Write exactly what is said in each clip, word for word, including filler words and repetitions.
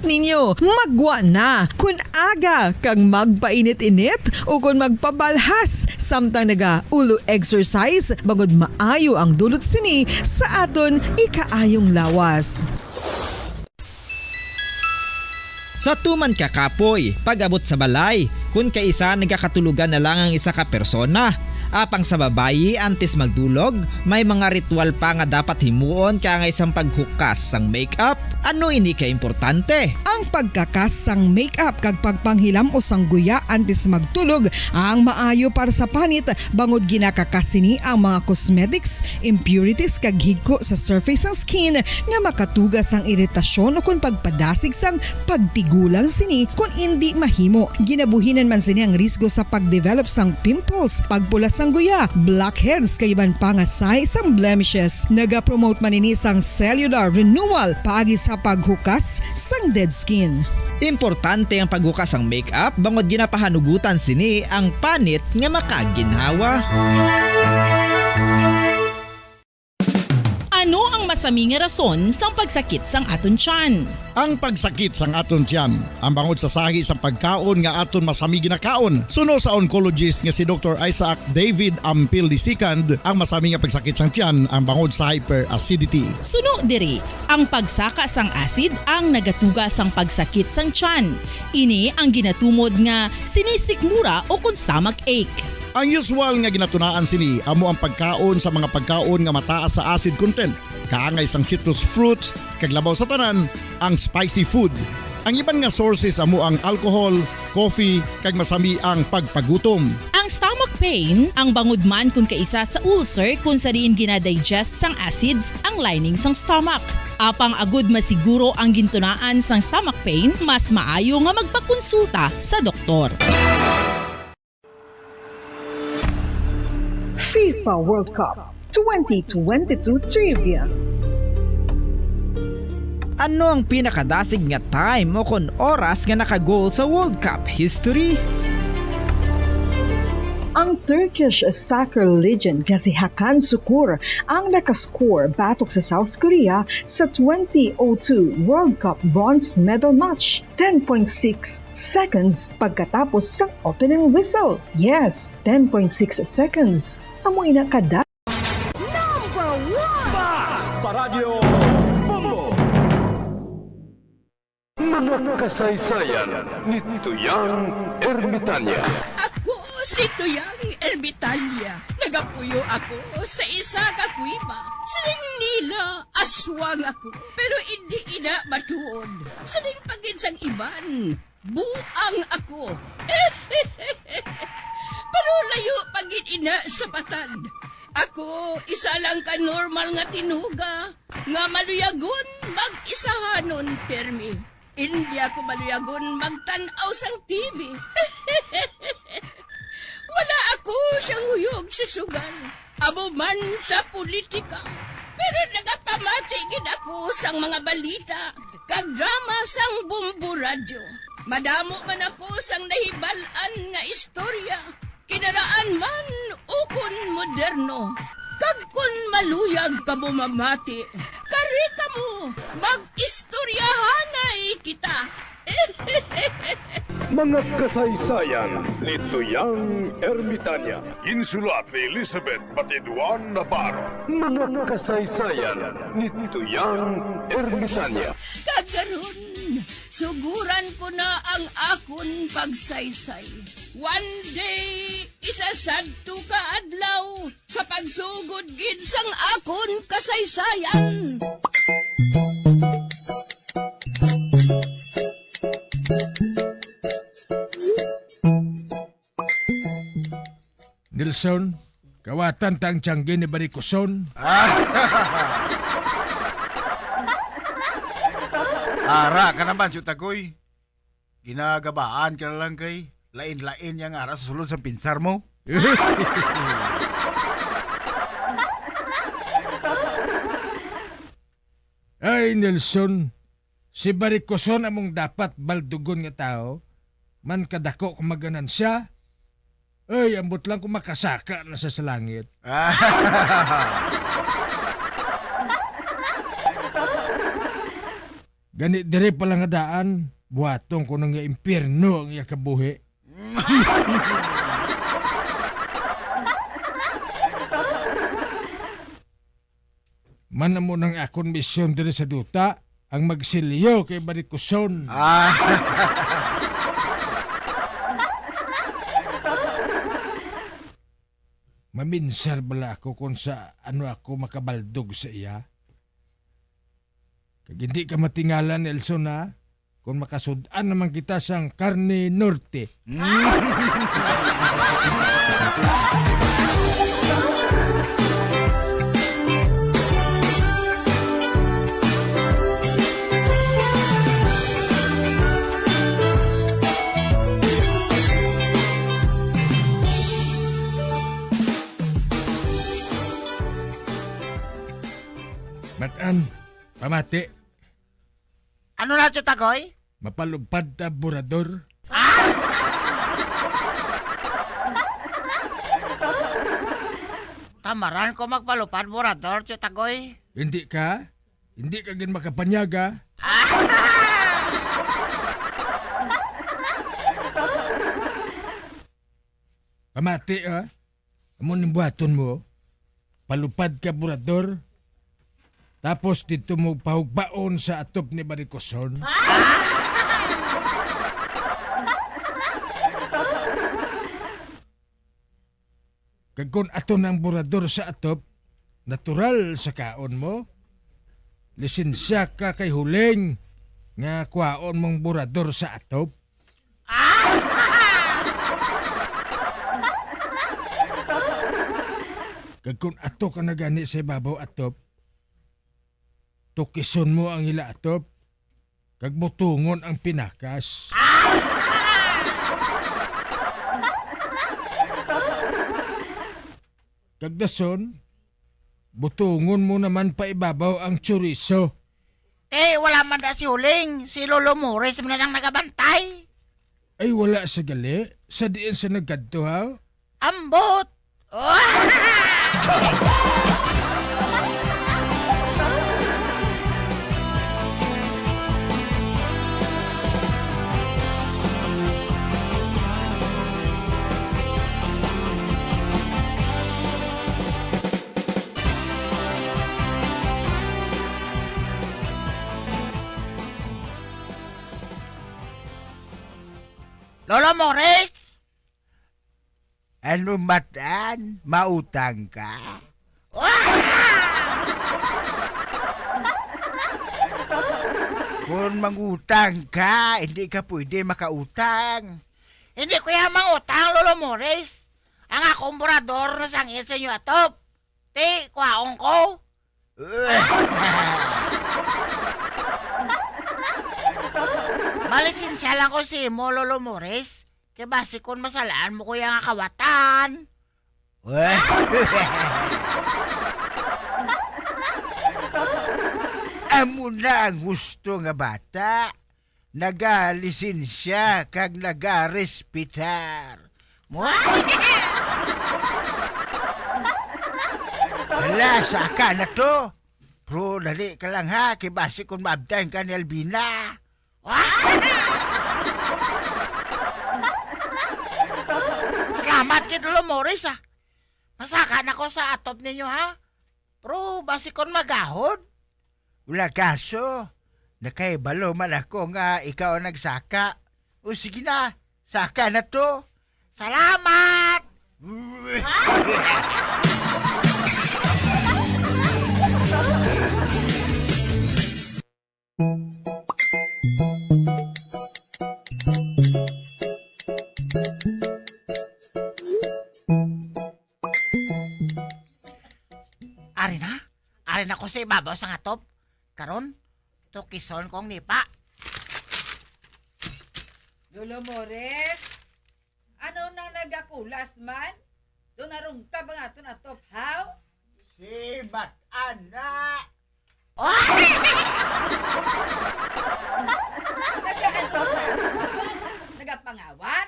ninyo, magwa na kon aga kag magpainit-init o kon magpabalhas samtang naga-ulo exercise, bangod maayo ang dulot sini sa aton ikaayong lawas. Sa tuman ka kapoy, pag-abot sa balay, kun kaisa nagakatulugan na lang ang isa ka persona. Apang sa babayi, antes magdulog, may mga ritual pa nga dapat himuon kaangay sang paghukas sang makeup. Ano ini ka importante? Ang pagkakas sang makeup kag pagpanghilam-os sang guya antes magtulog ang maayo para sa panit, bangod ginakakas sini ang mga cosmetics, impurities kag higko sa surface sang skin nga makatuga sang iritasyon ukon pagpadasig sang pagtigulang sini kon indi mahimo. Ginabuhinan man sini ang risgo sa pagdevelop sang pimples, pagpula sang guya, blackheads, kag iban pa nga sahi sang blemishes. Nagapromote man ini sang cellular renewal paagi sa paghukas sang dead skin. Importante ang paghukas sang makeup bangod ginapahanugutan sini ang panit nga makaginhawa. Ano ang masami nga rason sang pagsakit sang aton tiyan? Ang pagsakit sang aton tiyan, ang bangod sa sahi sang pagkaon nga aton masami ginakaon. Suno sa oncologist nga si Doktor Isaac David Ampil the second, ang masami nga pagsakit sang tiyan ang bangod sa hyperacidity. Suno diri, ang pagsaka sang acid ang nagatuga sang pagsakit sang tiyan. Ini ang ginatumod nga sinisikmura o kon stomach ache. Ang usual nga ginatunaan sini amo ang pagkaon sa mga pagkaon nga mataas sa acid content, kaangay sang citrus fruits, kag labaw sa tanan, ang spicy food. Ang iban nga sources amo ang alcohol, coffee, kag masami ang pagpagutom. Ang stomach pain, ang bangod man kon kaisa sa ulcer kon sa diin ginadigest sang acids ang lining sang stomach. Apang agud masiguro ang gintunaan sang stomach pain, mas maayo nga magpakonsulta sa doktor. FIFA World Cup twenty twenty-two Trivia. Ano ang pinakadasig nga time o kon oras nga naka-goal sa World Cup history? Ang Turkish soccer legend nga si Hakan Sukur ang nakascore batok sa South Korea sa twenty oh two World Cup bronze medal match, ten point six seconds pagkatapos sang opening whistle. Yes, ten point six seconds. Amo ina kada. Number one! Paradyo Bombo! Mga kasaysayan ni Tuyang Ermitanya. Ako si Tuyang Ermitanya. Nagapuyo ako sa isa ka kuweba. Siling nila, aswang ako, pero indi ina matuod. Siling pa gid sang iban, buang ako. Pero layo pa gid ina sa patad. Ako, isa lang ka normal nga tinuga nga maluyagon mag-isahanon pirmi. Indi ako maluyagon magtan-aw sang T V. Wala ako siyang huyog sa sugal, amo man sa politika. Pero nagapamati gid ako sang mga balita kag drama sang Bombo Radyo. Madamo man ako sang nahibal-an nga istorya, kinaraan man ukon moderno. Kag kon maluyag kamo mamati, kari kamo, mag-istoryahanay kita. Mga kasaysayan ni Tuyang Ermitanya. Insulat ni Elizabeth Batiduan Navarro. Mga kasaysayan ni Tuyang Ermitanya. Kag karon, suguran ko na ang akon pagsaysay. One day, isa sadto ka adlaw, sa pagsugod gid sang akon kasaysayan. Nelson, kawatan ta ang tiyanggi ni Barikoson. Ara ka naman, Sutagoy. Ginagabaan ka na lang kay lain-lain yang ara sa sulod sa pinsar mo. Ay, Nelson, si Barikoson among dapat baldugon nga tawo, man kadako kung maganansya. Ay, ambot lang kung makasaka na sa, sa langit. Gani diri pa lang nga daan, buhaton ko na nga impyerno ang iya kabuhi. Man amo nang akon misyon diri sa duta, ang magsilyo kay Barikuson. Ah. Maminsar bala ako kung sa ano ako makabaldog sa iya? Kag hindi ka matingala, Nelson, ha? Kung makasud-an naman kita sang Karne Norte. Matan, pamati. Ano na, Tiyutagoy? Mapalupad ta, Burador. Ah! Tamaran ko magpalupad, Burador, Tiyutagoy. Hindi ka? Hindi ka gid makapanyaga? Ah! Pamati, ah. Amo ning buhaton mo. Palupad ka, Burador. Tapos didto mo pahugpaon sa atop ni Barikuson. Kag kon ato na ang Burador sa atop, natural sa kaon mo. Lisensya ka kay Huling nga kuhaon mong Burador sa atop. Kag kon ato ka na gani sa ibabaw atop, tukison mo ang ila atop, kag butongon ang pinakas. Kag dason, butongon mo naman pa ibabaw ang chorizo. Te, wala man da si Huling. Si Lolo Mores man ang nagabantay. Ay, wala sa gali. Sa diin sa nagkadto, ha? Ambot! Lolo Morris! Ano, Matan? Mautang ka? Kung mangutang ka, hindi ka pwede makautang. Hindi ko ya mangutang, Lolo Morris. Ang akong burador nasangit sa inyo atop. Ti, kwaon ko. Malisensya lang ko sa imo, Lolo Morris. Kay basi kon masalaan mo ko ya nga kawatan. Amo na ang husto nga bata. Nagalisensya kag nagarespetar. Hala, saka na to. Pero dali ka lang ha, kay basi kung maabtan ka ni Albina. Salamat gid, Lolo Morris, ah. Masaka na ko sa atop ninyo, ha? Pero basi kon magahod. Wala kaso, nakahibalo man ako nga ikaw ang nagsaka. O sige na, saka na to. Salamat! Ari na, ari na ko sa ibabaw sang atop. Karon, tukison kong nipa. Lolo Mores, ano nang nagakulas man? Doon narungkab ang aton atop, haw? Si Mat-ana. Nagaano sa atop? Nagapangawat?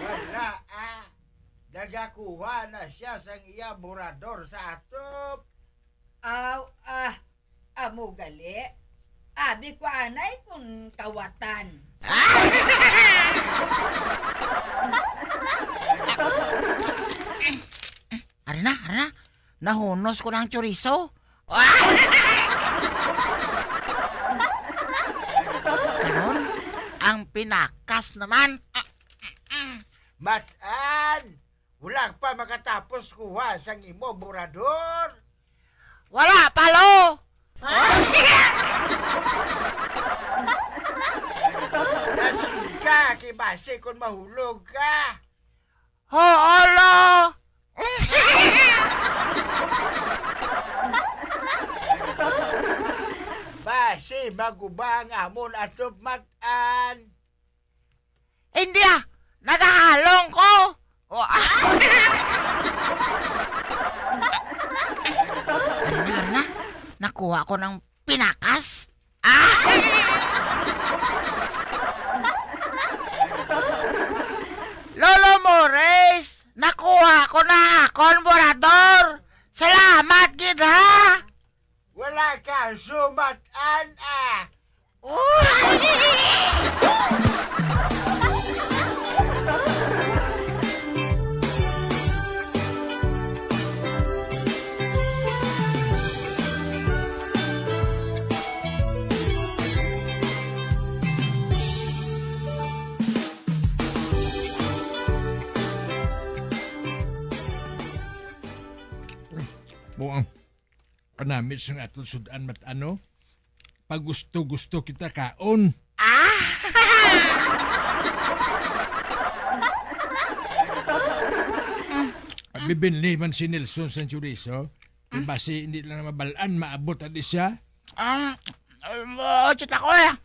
Wala, ah. Nagakuha na siya sang iya burador sa atop. Amo gali. Abi ko anay kung kawatan. Ari na, ari na. Nahunos ko na ang chorizo. Karon, ang pinakas naman. Matan! Wala pa makatapos kuha sang imo borador? Wala pa, lo! Nasiga, kay basi kon mahulog ka. Ho, lo! Basi maguba ang amon atop matan. Hindi, ah. Nagahalong ko. Oh, ah. Ari na, ari na. Nakuha ko ng pinakas. Ah! Lolo Morris, nakuha ko na akon borador. Salamat gid, ha. Wala ka sumat-an, ah. Buang. Kanami sang aton sud-an, mat-ano? Pagusto-gusto kita kaon. Ah! Bibinli man si Nelson sang chorizo. Kay basi hindi lang na mabal-an, maabot na di siya. Um, um, oh, chita ko eh.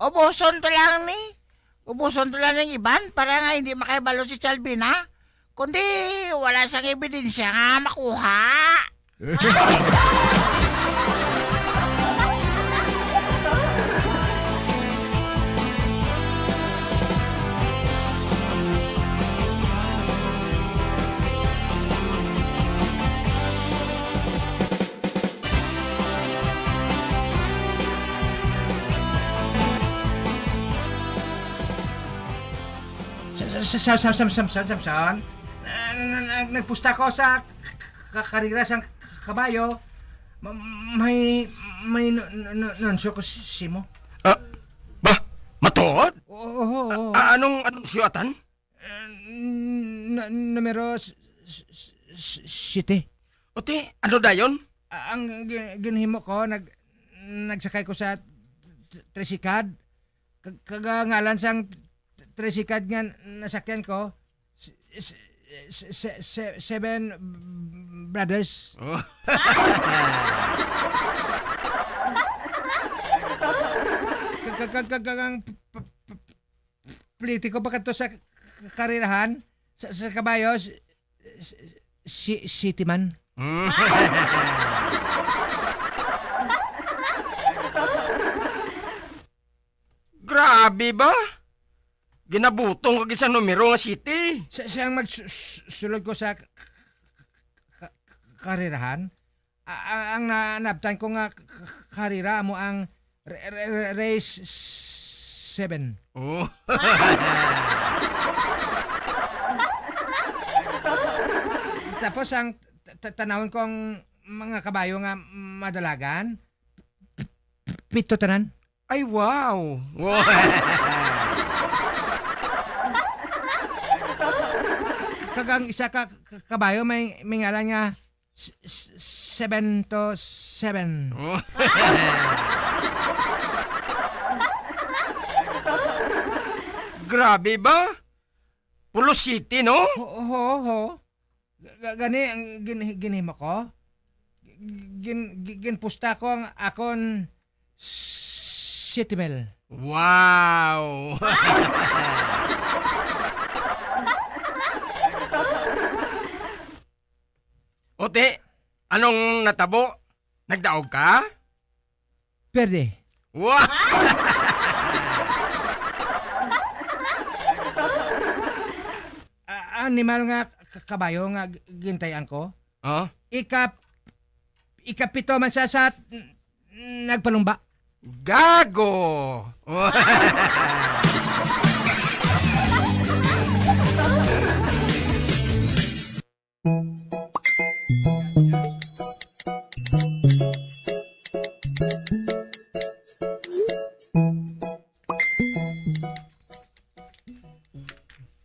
Ubuson ta lang ni. Ubuson ta lang ning iban para nga hindi makahibalo si Chalvin, ha? Kundi wala sang ebidensya nga makuha. Sa, sa, sa, sa, Sam-, Sam-, Sam-, Sam-, Samson, na, na, na, na, nagpusta ko sa k-, k-, karera sang k-, kabayo. Ma-, may, may nu-, nu-, nu-, nuncio ko s-, simo. Ah, ba? Matuod? Oo, oo, oo. Ah, anong anunsyo atan? Eh, na-, numero s-, s-, s-, s-, siyete. O ti, ano dayon? Ah, ang gi-, ginhimo ko, nag-, nagsakay ko sa t-, t-, tricycad. Kag, kag ang ngalan sang t-, tricycad nga nasakyan ko, s-, s-, s-, s-, s-, Seven Brothers. Oh. Kag, kag, kag, kag, kag ang p-, p-, p-, pliti ko pa kadto sa k-, k-, karerahan, sa, sa kabayo, si, si, si, City Man. Mm. Grabe ba? Ginabutong ka gid sa numero nga siyete. Sa, siyang magsu-, su-, sulod ko sa k-, k-, k-, karerahan, A-, a-, ang na-, naabtan ko nga k-, k-, karera amo ang re-, re-, re-, race seven. Oh. Tapos ang ta-, ta-, tanawon ko ang mga kabayo nga madalagan, pito tanan. Ay, wow! Wow! Kag ang isa ka, ka, kabayo may, may ngalan nga s-, s-, seven to seven. Oh. Grabe ba? Pulo City, no? Ho, ho, ho. Ga-, gani ang gin-, ginhimo ko. Gin-, gi-, ginpusta ko ang akon City Mail. Wow! Ote, anong natabo? Nagdaog ka? Perde. Wa-, A-, animal nga k-, kabayo nga g-, gintay-an ko. Oh? Ika-, ikapito man siya sa n-, Nagpalumba. Gago!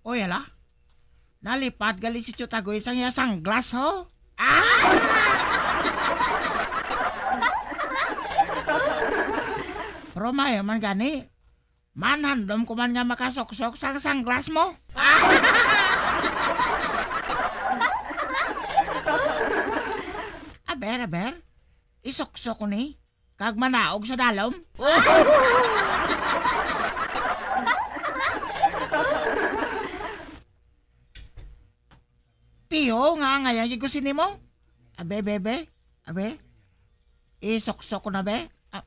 Oy, hala. Nalipat gali si Chutagoy sang iya sunglass, ho? Ah! Pero maayo man gani. Manhandom ko man nga makasuksok sang sunglass mo. Aber, aber. Isuksok ko ni. Kag manaog sa dalom. Piho nga angayan gid ko sini mo. Abe, be, be. Abe. Isuksok ko na, be. Ah.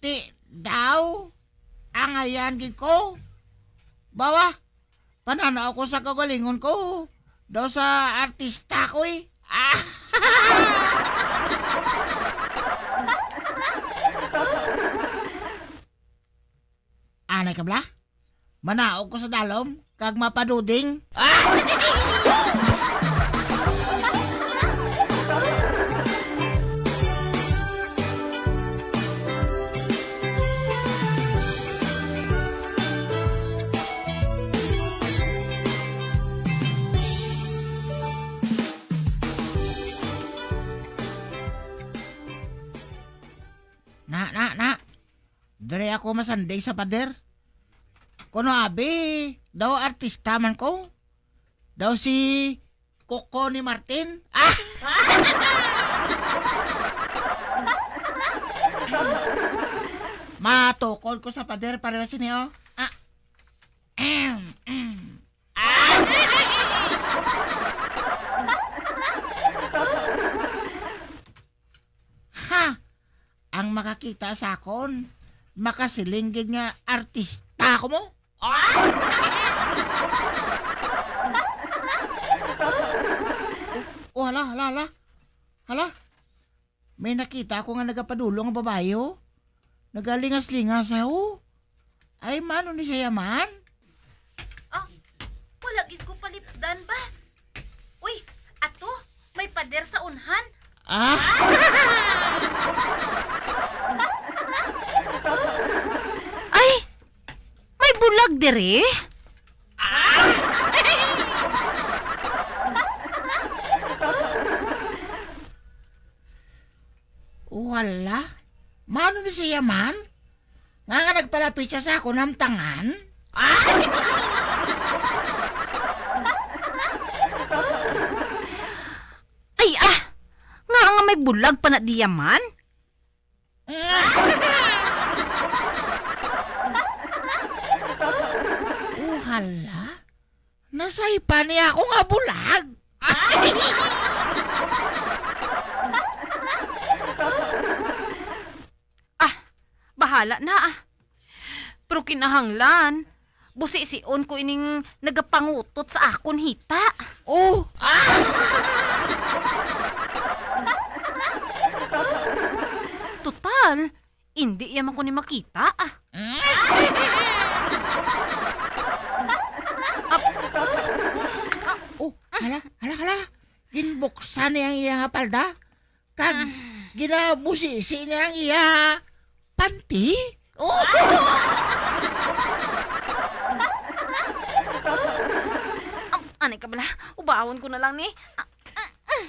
Ti daw, angayan gid ko. Bawa, panano ako sa kagalingon ko. Daw sa artista ko, eh. Ah! Anay ka bala? Manaog ko sa dalom, kag mapaduding. Ah! Na, na, na. Diri ako masandig sa pader. Kuno abi, daw artista man ko. Daw si Coco ni Martin. Ah! Matukod ko sa pader pareho sini, oh. Ah. Em, em. Ah! Ha! Ang makakita sa akon, makasiling gid nga artista ko mo. Ah! Oh, oh, hala, hala, hala. Hala. May nakita ako nga nagapadulong nga babayi, oh. Nagalingas-lingas, oh. Ay, mano ni siya man? Ah, wala gid ko palipdan ba? Uy, ato, may pader sa unhan. Ah? Ay, may bulag diri? Ah? Wala. Mano ni siya man? Nga nga nagpalapit siya sa akon namtangan? Ay, ah! Nga nga may bulag pa na diya man? Oh, hala? Nasaypa niya ako nga bulag. Ah, bahala na, ah. Pero kinahanglan, busision ko ining nagapangutot sa akon hita. Oh! Ah! Total, indi iya man ko ni makita, ah. Oh, hala, hala, hala. Ginbuksan niya ang iya nga palda. Kag ah, ginabusisi niya ang iya panty? Oh! Am-, anay ka bala, ubawon ko na lang ni. Ah, ah, ah.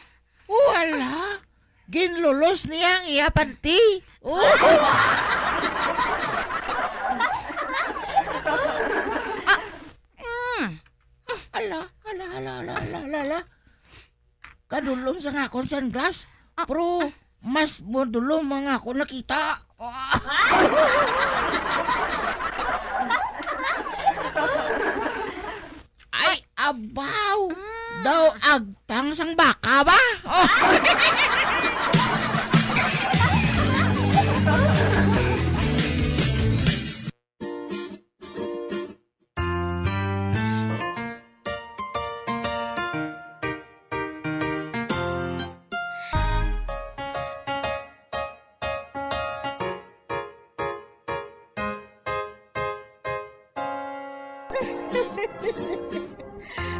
Wala. Ginlulos niya ang iya panty. Oh! Ah, mm. Ala, ala, ala, ala, ala, ala, ala. Kadulom sa nga akon sunglass, ah, pero mas madulom ang akon nakita. Ay, abaw! Mm. Daw agtang sang baka ba?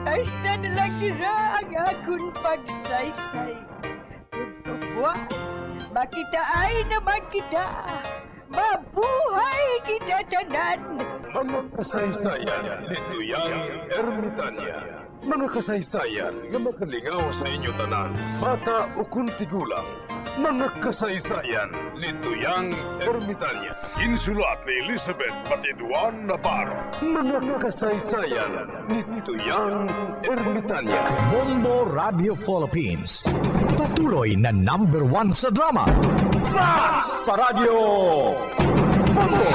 Hasta na lang dira ang akon pagsaysay. Ug buwas, makitaay naman kita. Mabuhay kita tanan! Mga kasaysayan ni Tuyang Ermitanya. Mga kasaysayan nga makalingaw sa inyo tanan, bata ukon tigulang. Mga kasaysayan ni Tuyang Ermitanya. Ginsulat ni Elizabeth Patiduan Navarro. Mga kasaysayan ni Tuyang Ermitanya. Bombo Radio Philippines. Patuloy na number one sa drama. Flash pa Radyo Bombo!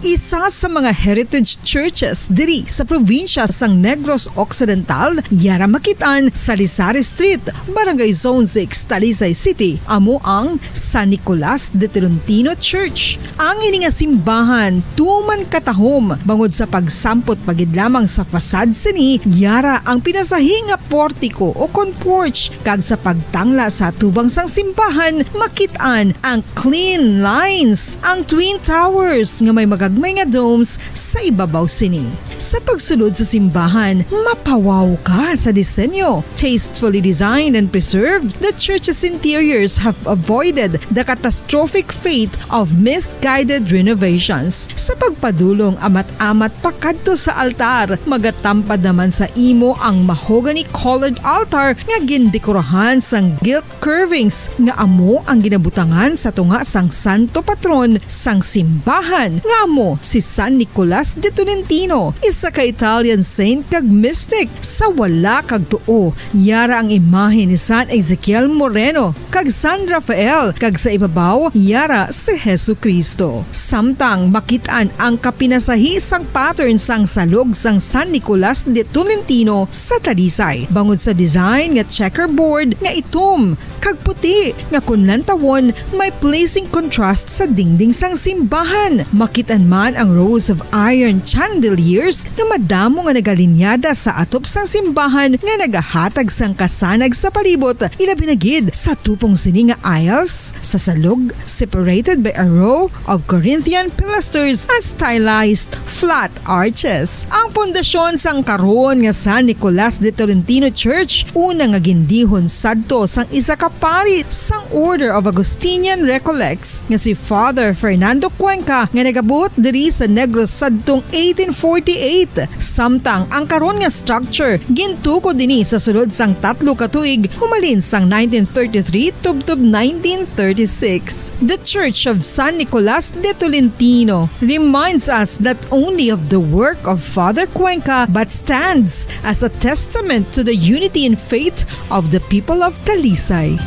Isa sa mga heritage churches diri sa probinsya sang Negros Occidental, yara makit-an sa Lisari Street, Barangay Zone six, Talisay City, amo ang San Nicolas de Tolentino Church. Ang ini nga simbahan tuman katahom bangod sa pagsampot pa gid lamang sa facade sini, yara ang pinasahi nga portiko o kon porch, kag sa pagtangla sa atubang sang simbahan makit-an ang clean lines, ang twin towers nga may magagmay nga domes sa ibabaw sini. Sa pagsulod sa simbahan, mapawaw ka sa disenyo. Tastefully designed and preserved, the church's interiors have avoided the catastrophic fate of misguided renovations. Sa pagpadulong amat-amat pakadto sa altar, magatampad naman sa imo ang mahogany-colored altar nga gindekorahan sang gilt curvings nga amo ang ginabutangan sa tunga sang santo patron sang simbahan, nga amo si San Nicolas de Tolentino, isa ka Italian saint kag mystic. Sa wala kag tuo, yara ang imahe ni San Ezekiel Moreno kag San Rafael, kag sa ibabaw, yara si Jesu-Cristo. Samtang makit-an ang kapinasahi sang pattern sang salog sang San Nicolas de Tolentino sa Talisay, bangod sa design nga checkerboard nga itom kag puti, nga kon lantawon, may pleasing contrast sa dingding sang simbahan. Makit-an man ang rows of iron chandeliers nga madamo nga nagalinyada sa atop sang simbahan nga nagahatag sang kasanag sa palibot, ilabi na gid sa tupong sini nga aisles sa salog, separated by a row of Corinthian pilasters and stylized flat arches. Ang pundasyon sang karon nga San Nicolas de Tolentino Church, una nga gindihon sadto sang isa ka pari sang Order of Augustinian Recollects nga si Father Fernando Cuenca, nga nagabuot diri sa Negros sadtong eighteen forty-eight. Samtang ang karon nga structure gintukod ini sa sulod sang tatlo ka tuig, humalin sang nineteen thirty-three tubtob nineteen thirty-six. The Church of San Nicolas de Tolentino reminds us not only of the work of Father Cuenca, but stands as a testament to the unity in faith of the people of Talisay.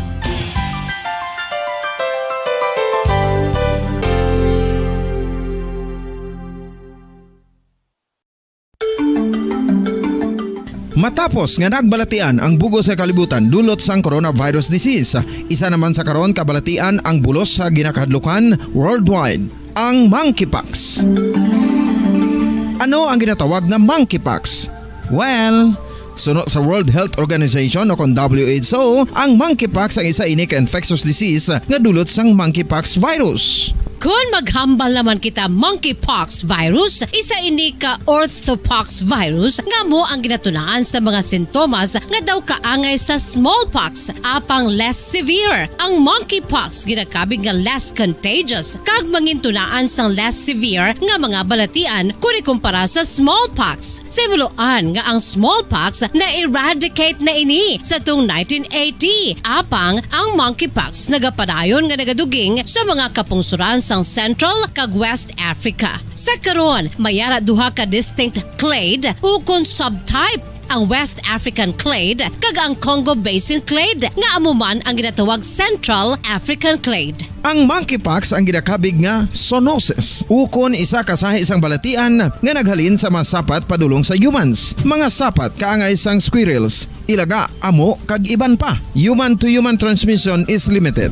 Matapos nga nagbalatian ang bug-os nga kalibutan dulot sang coronavirus disease, isa naman sa karon kabalatian ang bulos sa ginakahadlukan worldwide, ang monkeypox. Ano ang ginatawag nga monkeypox? Well, suno sa World Health Organization o kon W H O, ang monkeypox ang isa ini ka infectious disease nga dulot sang monkeypox virus. Kon maghambal naman kita monkeypox virus, isa ini ka orthopox virus nga amo ang ginatunaan sa mga sintomas nga daw kaangay sa smallpox, apang less severe. Ang monkeypox ginakabig nga less contagious kag mangintunaan sang less severe nga mga balatian kon ikumpara sa smallpox. Sa himuloan nga ang smallpox na-eradicate na ini sa tong nineteen eighty, apang ang monkeypox nagapadayon nga nagaduging sa mga kapungsoran sang Central kag West Africa. Sa karon, may ara duha ka distinct clade ukon subtype, ang West African clade kag ang Congo Basin clade, nga amo man ang ginatawag Central African clade. Ang monkeypox ang ginakabig nga zoonosis, ukon isa ka sahi sang balatian nga naghalin sa mga sapat padulong sa humans, mga sapat kaangay sang squirrels, ilaga, amo, kag iban pa. Human to human transmission is limited.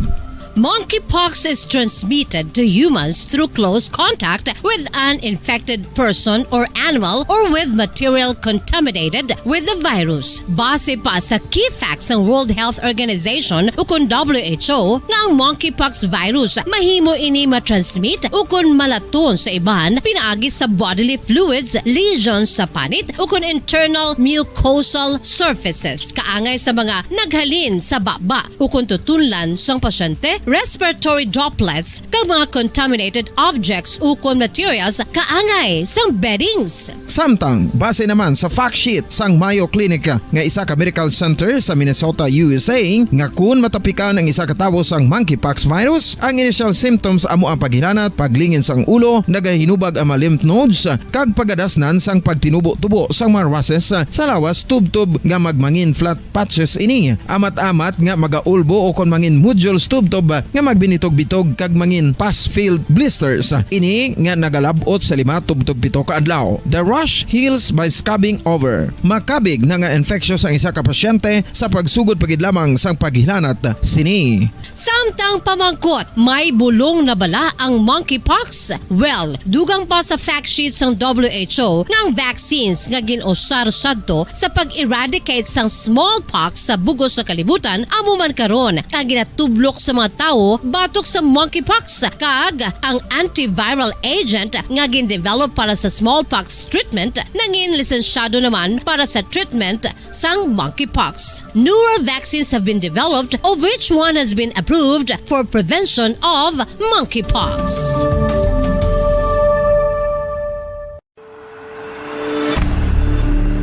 Monkeypox is transmitted to humans through close contact with an infected person or animal or with material contaminated with the virus. Base pa sa key facts sang World Health Organization ukon W H O nga ang monkeypox virus mahimo ini matransmit ukon malaton sa iban pinaagi sa bodily fluids, lesions sa panit ukon internal mucosal surfaces kaangay sa mga naghalin sa baba ukon tutunlan sang pasyente, respiratory droplets, kag mga contaminated objects ukon materials kaangay sang beddings. Samtang, base naman sa fact sheet sang Mayo Clinic nga isa ka medical center sa Minnesota, U S A, nga kun matapikan ang isa ka tawo sang monkeypox virus, ang initial symptoms amo ang paghilanat, paglingin sang ulo, nagahinubag ang mga lymph nodes, kag pagadasnan sang pagtinubo-tubo sang mga rushes sa lawas tubtob nga magmangin flat patches ini. Amat-amat nga magaulbo o kon mangin nodules tubtob nga magbinitog-bitog kag mangin pus-filled blisters. Ini nga nagalab-ot sa lima tubtob pito ka adlaw. The rash heals by scabbing over. Makabig na nga infectious ang isa ka pasyente sa pagsugod pa gid lamang sang paghilanat sini. Samtang pamangkot, may bulong na bala ang monkeypox? Well, dugang pa sa fact sheet sang W H O nga ang vaccines nga gin-usar sadto sa pag-eradicate sang smallpox sa bug-os nga kalibutan amo man karon ang ginatublok sa mga tawo batok sa monkeypox, kag ang antiviral agent nga gin-develop para sa smallpox treatment nangin lisensyado naman para sa treatment sang monkeypox. Newer vaccines have been developed, of which one has been approved for prevention of monkeypox.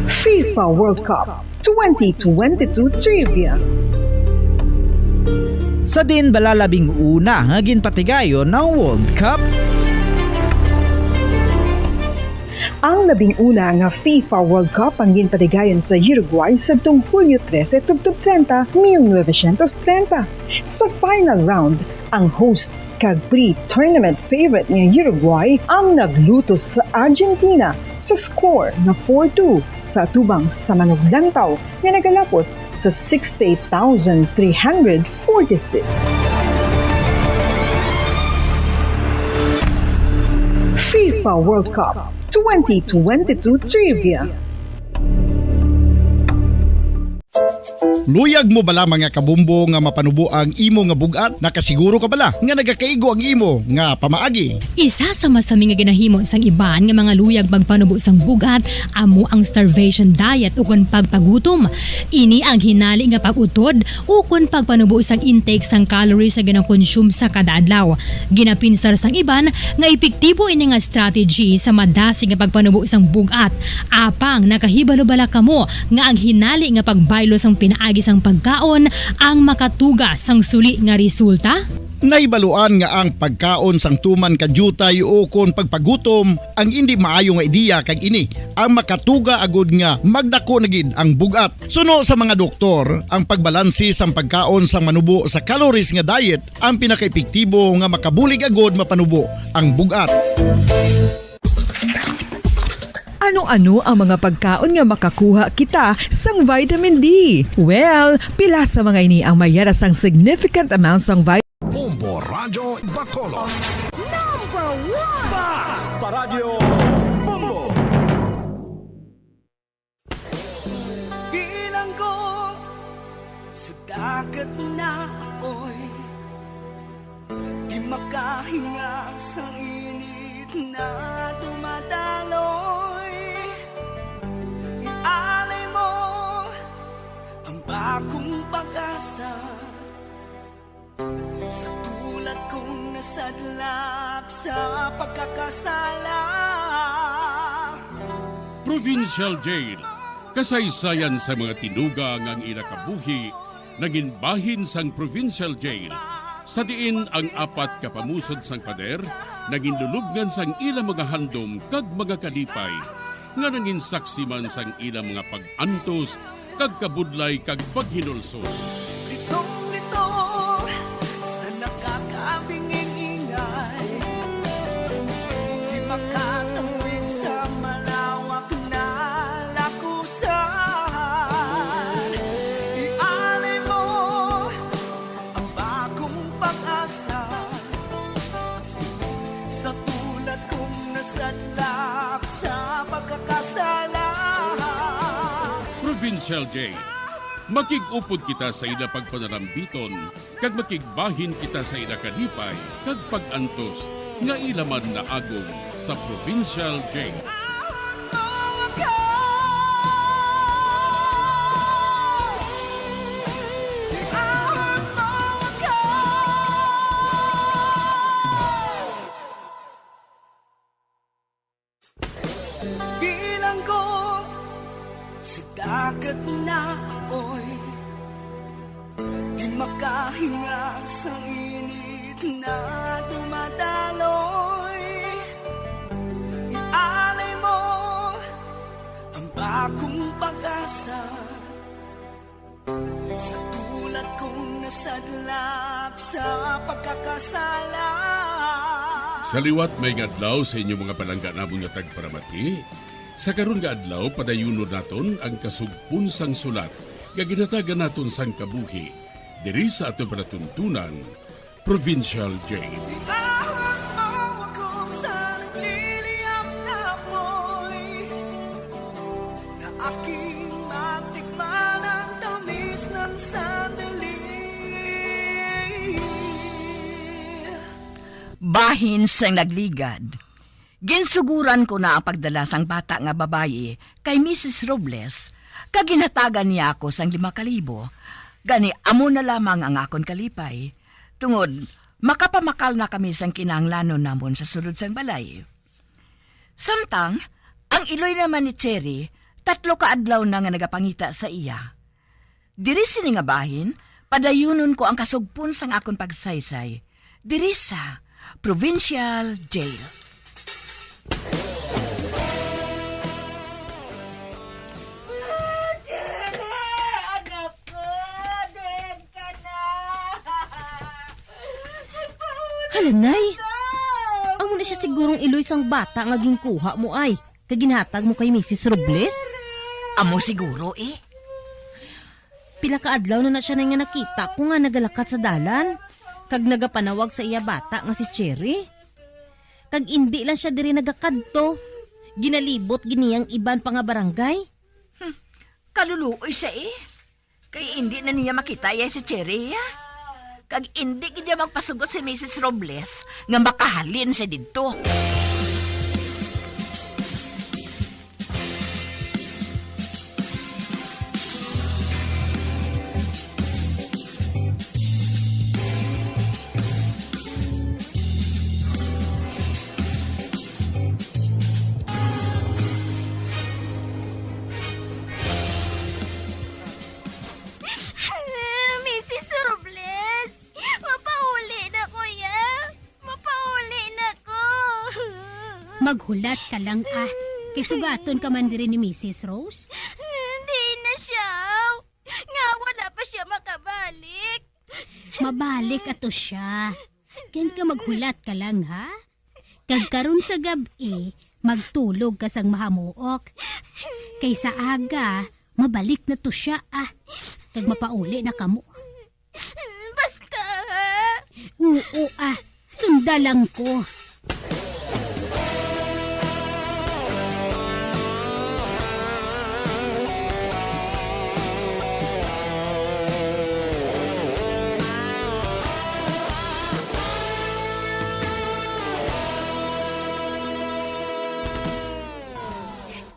FIFA World Cup twenty twenty-two Trivia. Sa diin bala labing una nga ginpatigayon ang World Cup? Ang labing una nga FIFA World Cup ang ginpatigayon sa Uruguay sadtong Hulyo trese tubtob treinta, mil novecientos treinta. Sa final round, ang host kag pre-tournament favorite nga Uruguay ang naglutos sa Argentina sa score nga four two sa atubang sa manuglantaw nga nagalapot sa sixty-eight thousand three hundred forty-six. FIFA World Cup twenty twenty-two Trivia. Luyag mo bala, mga kabombo, nga mapanubo ang imo nga bug-at? Nakasiguro ka bala nga nagakaigo ang imo nga pamaagi? Isa sa masami nga ginahimo sang iban nga mga luyag pagpanubo sang bug-at amo ang starvation diet ukon pagpagutom. Ini ang hinali nga pag-utod ukon pagpanubo sang intake sang calories nga ginakonsume sa kada adlaw. Ginapinsar sang iban nga epektibo ini nga strategy sa madasig nga pagpanubo sang bug-at. Apang nakahibalo bala kamo nga ang hinali nga pagbaylo sang pinaagi sang pagkaon ang makatuga sang suli nga resulta? Nahibaluan nga ang pagkaon sang tuman ka diutay ukon pagpagutom ang indi maayo nga ideya, kag ini ang makatuga agud nga magdako na gid ang bug-at. Suno sa mga doktor, ang pagbalanse sang pagkaon sang manubo sa calories nga diet ang pinakaepektibo nga makabulig agud mapanubo ang bug-at. Ano-ano ang mga pagkaon nga makakuha kita sang vitamin D? Well, pila sa mga ini ang mayara sang significant amount sang vitamin Bombo Radyo Bacolod. Number one! Basta Radyo Bombo! Bilanggo sa dagat na apoy, di makahinga sa init na dumadaloy. Ialay mo ang bagong pag-asa sa tulad kong nasadlak sa pagkakasala. Provincial Jail. Kasaysayan sa mga tinuga nga ang ila kabuhi nangin bahin sang Provincial Jail, sa diin ang apat ka pamusod sang pader nangin lulubngan sang ila mga handom kag mga kalipay, nga nangin saksi man sang ila mga pag-antos kag kabudlay kag paghinulsol. Litong-lito sa nakakabinging ingay, di makatawid sa malawak na lakusan. Ialay mo ang bagong pag-asa. Shell J. Makig-upod kita sa ila pagpanarambiton, kag makigbahin kita sa ila kalipay kag pag-antos nga ila man naagom sa Provincial J. Bilanggo sa dagat na apoy, di makahinga sang init na dumadaloy. Ialay mo ang bagong pag-asa sa tulad kong nasadlak sa pagkakasala. Sa liwat, maayong adlaw sa inyo, mga palangga namon nga tagparamati. Sa karon nga adlaw, padayunon naton ang kasugpon sang sulat nga ginhatagan naton sang kabuhi diri sa aton palatuntunan, Provincial J. Iahon mo ako sa nagliliyab na apoy, na aking matikman ang tamis ng sandali. Bahin sang nagligad. Ginsuguran ko na ang pagdala sang bata nga babayi kay Misis Robles, kag ginhatagan niya ako sang lima ka libo. Gani, amo na lamang ang akon kalipay, tungod makapamakal na kami sang kinahanglanon namon sa sulod sang balay. Samtang, ang iloy naman ni Cherry, tatlo ka adlaw na nga nagapangita sa iya. Diri sini nga bahin, padayunon ko ang kasugpon sang akon pagsaysay diri sa Provincial Jail. Anak ko, diin ka na? Hala, Nay. Amo na siya sigurong iloy sang bata nga ginkuha mo, ay, kag ginhatag mo kay Misis Robles? Amo siguro, eh. Pila ka adlaw na na siya, Nay, nga nakita ko nga nagalakat sa dalan, kag nagapanawag sa iya bata nga si Cherry. Kag indi lang siya diri nagakadto, ginalibot gid niya ang iban pa nga barangay. Hmm, kaluluoy siya, eh. Kay indi na niya makita iya si Cherry, ah. Kag indi gid niya magpasugot si Misis Robles nga makahalin siya didto. Misis Robles, mapauli na ko, ya. Mapauli na ko. Maghulat ka lang, ah. Kay sugaton ka man diri ni Misis Rose. Hindi na siya. Nga wala pa siya makabalik. Mabalik ato siya. Diyan ka, maghulat ka lang, ha? Kag karon sa gab-i, magtulog ka sang mahamuok. Kay sa aga, mabalik na to siya, ah. Kag mapauli na kamo. Basta, ha? Oo, ah. Sunda lang ko.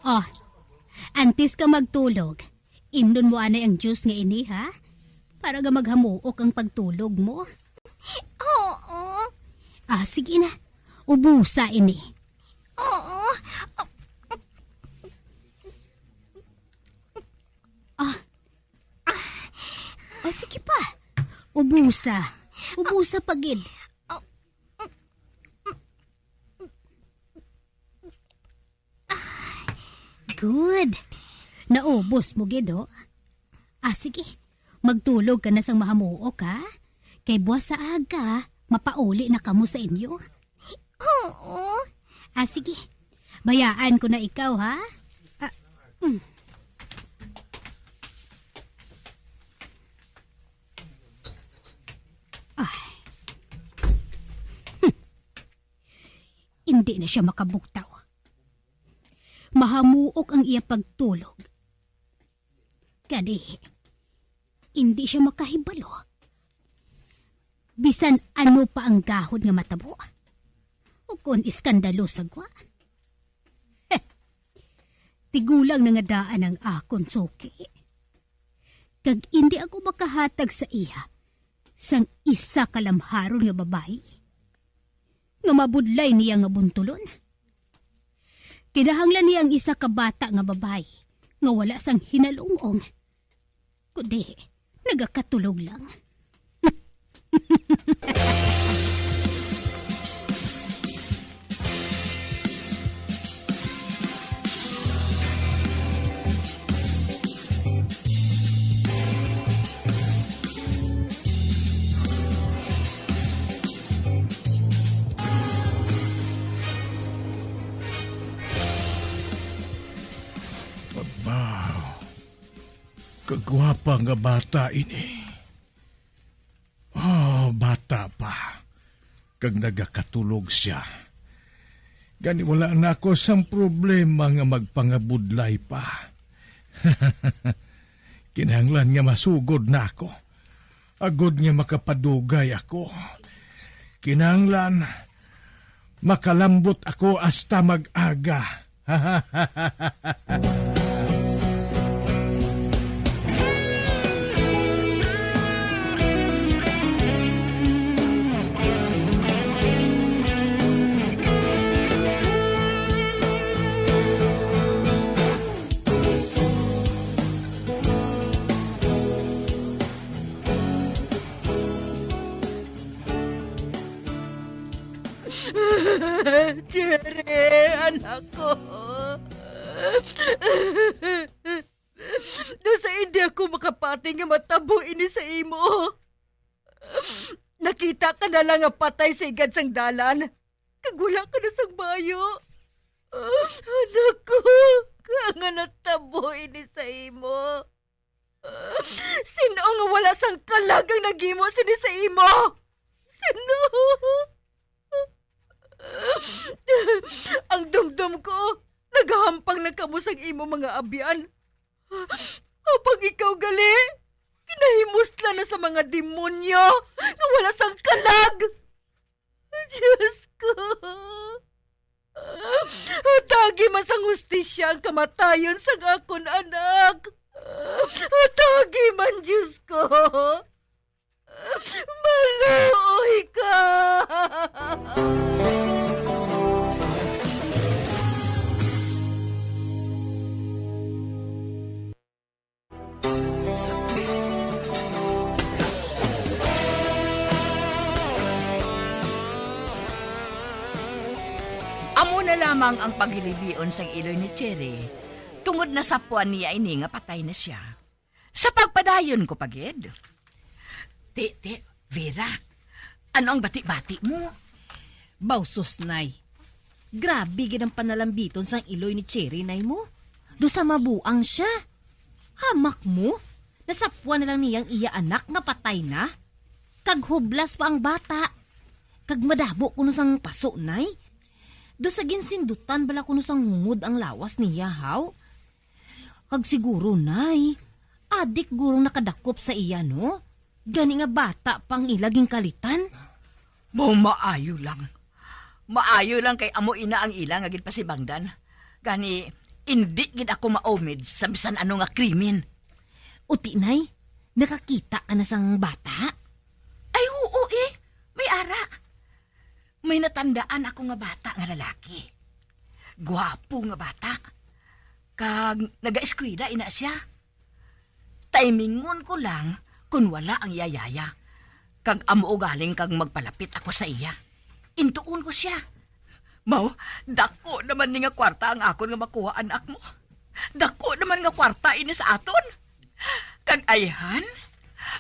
Oh, antes ka magtulog, imnon mo anay ang juice nga ini, ha? Para nga maghamuok ang pagtulog mo. Oo. Ah, sige na. Ubusa ini. Oo. Ah. Ah, sige pa. Ubusa. Ubusa pa gid. Good. Naubos mo gid, oh. Ah, sige. Magtulog ka na sang mahamuok, ha? Kay buwas sa aga, mapauli na kamo sa inyo. Oo. Ah, sige. Bayaan ko na ikaw, ha? Ah, mm. Ay. Hmm. Indi na siya makabugtaw. Mahamuok ang iya pagtulog. Adi, hindi siya makahibalo. Bisan ano pa ang gahod nga matabo, o kon iskandalo sa gwa. Tigulang na nga daan ang akon suki. Kag indi ako makahatag sa iya sang isa ka lamharon nga babayi nga mabudlay niya nga buntulon. Kinahanglan niya ang isa ka bata nga babayi nga wala sang hinalungong, kundi nagakatulog lang. Wow. Kagwapa nga bata ini. Ah, bata pa, kag nagakatulog siya. Gani wala na ako sang problema nga magpangabudlay pa. Kinahanglan nga masugod na ako, agod nga makapadugay ako. Kinahanglan makalambot ako hasta mag-aga. Cherry, anak ko. Daw sa hindi ako makapati nga matabo ini sa imo. Nakita ka na lang nga patay sa higad sang dalan, kag wala ka na sang bayo. Anak ko, kaya nga natabo ini sa imo. Sin-o nga wala sang kalag ang naghimo sini sa imo? Sin-o? Ang dumdom ko, nagahampang lang kamo sang imo mga abyan. Apang ikaw gali, ginahimuslan na sa mga demonyo nga wala sang kalag. Diyos ko! Hatagi man sang hustisya ang kamatayon sang akon anak. Hatagi man, Diyos ko! Maluoy ka! Amo na lamang ang paghilibion sang iloy ni Cherry, tungod nasapuan niya ini nga patay na sia. Sa pagpadayon ko pa gid. Ti, ti, Vera, ano ang bati-bati mo? Bawsos, Nay. Grabe gid ang panalambiton sang iloy ni Cherry, Nay mo. Do sa mabuang sia. Hamak mo, nasapuan na lang niya ang iya anak nga patay na. Kag hublas pa ang bata. Kag madabo kuno sang paso, Nay. Do sa ginsindutan bala kuno sang hungod ang lawas niya, haw? Kag siguro, Nay, adik gurong nakadakop sa iya, no? Gani nga bata pa ang ila ginkalitan. Mao, maayo lang. Maayo lang kay amo ina ang ila nga ginpasibangdan. Gani, indi gid ako maumid sa bisan ano nga krimen. Uti, Nay, nakakita ka na sang bata? Ay, oo, eh. May ara. May natandaan ako nga bata nga lalaki. Gwapo nga bata. Kag nagaeskwela ina sia. Timingon ko lang kon wala ang iya yaya. Kag amo ugaling kag magpalapit ako sa iya. Intuon ko sia. Mao, dako naman ni nga kwarta ang akon nga makuha, anak mo. Dako naman nga kwarta ini sa aton. Kag ayhan,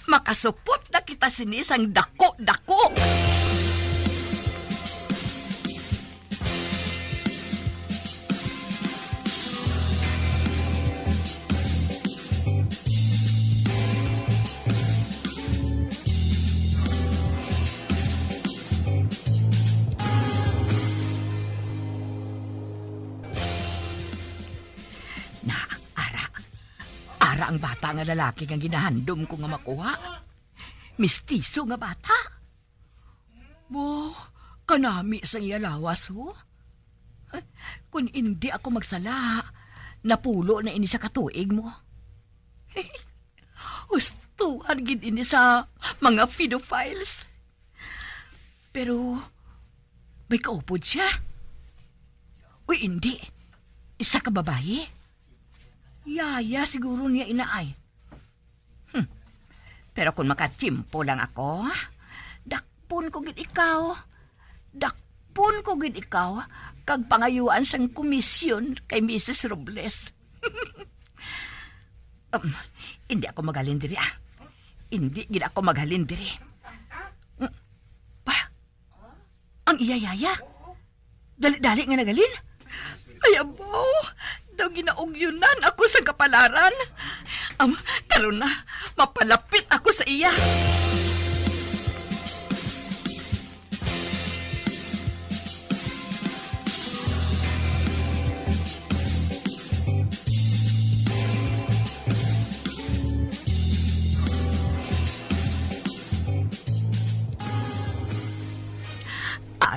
makasupot na kita sini sang dako-dako. Na, ara. Ara ang bata nga lalaki nga ginahandom ko nga makuha. Mistiso nga bata. Bo, kanami sang iya lawas, ho. Kung indi ako magsala, napulo na ini sa katuig mo. Hustuhan gid ini sa mga pedophiles. Pero may kaupod siya. Uy, indi. Isa ka babayi. Yaya siguro niya ina ay. Hmm. Pero kung makatiyempo lang ako, dakpon ko gid ikaw. Dakpon ko gid ikaw, kag pangayuan sang komisyon kay Misis Robles. Um, hindi ako maghalin diri, ah. Hindi gid ako maghalin diri. Mm. Ba? Ang iya yaya? Dali-dali nga nagalin? Ay, abaw! Daw ginaugyunan ako sa kapalaran. Am, karon na, mapalapit ako sa iya.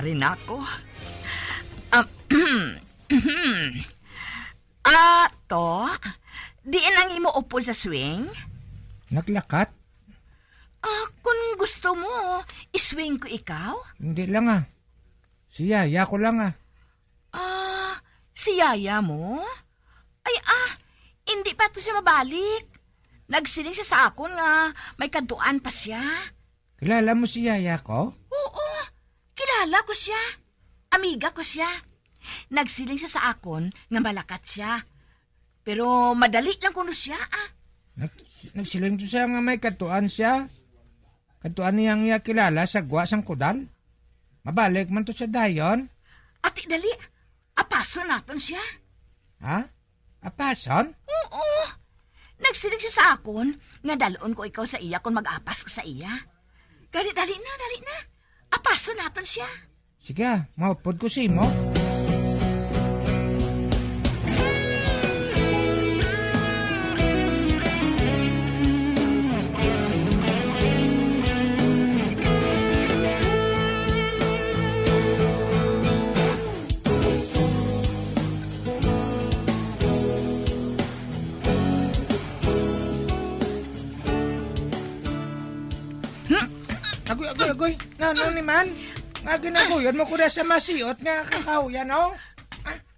Ari na ako. Ah, ato, diin ang imo upod sa swing? Naglakat? Ah, kung gusto mo, iswing ko ikaw? Hindi lang, ah. Si yaya ko lang, ah. Ah, si yaya mo? Ay, ah, hindi pa to siya mabalik. Nagsiling siya sa akon nga may kadtuan pa siya. Kilala mo si yaya ko? Oo, kilala ko siya. Amiga ko siya. Nagsiling siya sa akon nga malakat siya. Pero madali lang kuno siya, ah. Nag-, nagsiling to siya nga may kadtuan siya. Kadtuan niya ang iya kilala sa gwa sang kudal. Mabalik man to siya dayon. Ati, dali. Apason naton siya. Ha? Apason? Oo. Nagsiling siya sa akon nga dalon ko ikaw sa iya kon mag-apas ka sa iya. Gani, dali na, dali na. Apason naton siya. Sige, maupod ko sa imo. Hmm? Agoy, agoy, agoy. Nga, ano ni man? Nga ginaguyon mo ko na sa masiot nga kakahuyan, oh?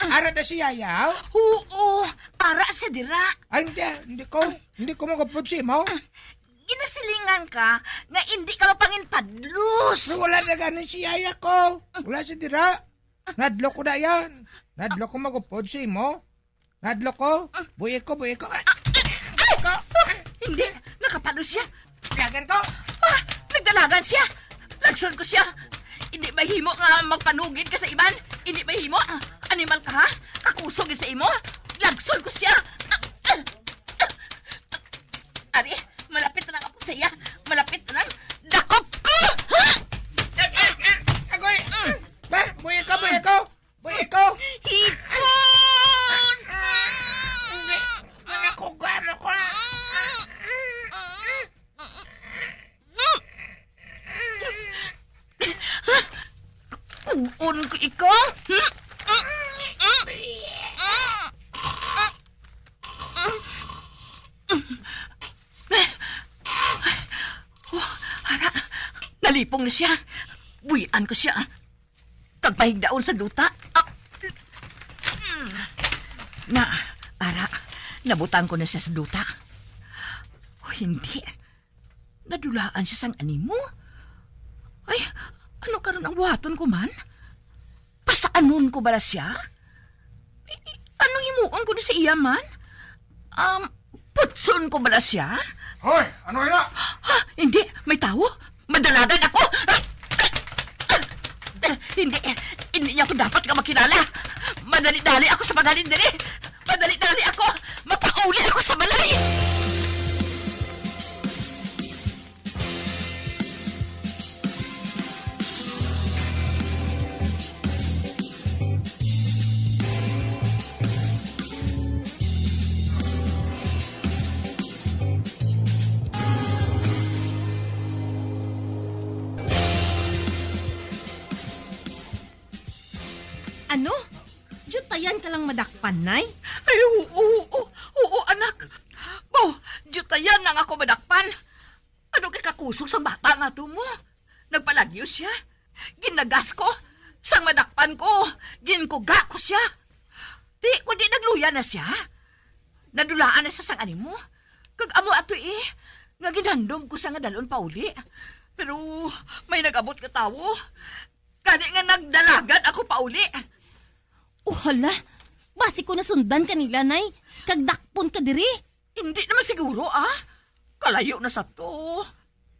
Ara na si Yayaw? Oo, ara sa dira. Ay, hindi, hindi ko. Hindi ko magapod si mo. Ginasilingan ka nga hindi ka mapanginpadlos. Pero wala na gani si Yaya ko. Wala sa dira. Nadlo ko na yan. Nadlo ko magupod sa imo. Nadlo ko. Buhi ko, buhi ko. Ah, ah, ah, hindi. Nakapalos siya. Dalagan ko. Ah, nagdalagan siya. Lagson ko siya. Hindi mahimo nga magpanugid ka sa iban. Hindi mahimo. Ah, animal ka, ha? Kakusog sa imo. Lagson ko siya. Ah, ah, ah. Ari, malapit na lang ako sa iya. Malapit na lang. Dakop ko! Ha? Agoy! Ba, buhi ko, buhi ko! Buhi ko! Hipon! Hindi. Manakuga mo ko. Kug-on ko ikaw. Oh, ara, nalipong na siya. Buy-an ko siya. Kag pahigdaon sa duta. Ah. Na, ara, nabutang ko na siya sa duta. Oh, hindi. Nadulaan siya sang animo. Ay, ano karon ang buhaton ko man? Pasaanon ko bala siya? Ay, anong himuon ko ni sa iya man? Um, putson ko bala siya? Hoy, ano ina? Ha, hindi, may tawo. Madalagan ako. Ah, ah, ah, hindi, hindi niya ako dapat nga makilala. Madali-dali ako sa paghalin diri. Madali-dali ako. Mapauli ako sa balay. Ano? Diyutayan ka lang madakpan, Nay? Ay, oo, oo, oo, anak. Bo, diyutayan lang ako madakpan. Ano kay kakusog sang bata nga to mo? Nagpalagyo siya. Ginagas ko. Sang madakpan ko, ginkuga ko siya. Ti, kundi nagluya na siya. Nadulaan na siya sang animo. Kag amo ato eh, nga ginhandom ko siya nga dalon pauli. Pero may nag-abot nga tawo. Gani nga nagdalagan ako pauli. O hala, basi ko nasundan ka nila, Nay, kag dakpon ka diri. Hindi naman siguro, ah. Kalayo na sa to.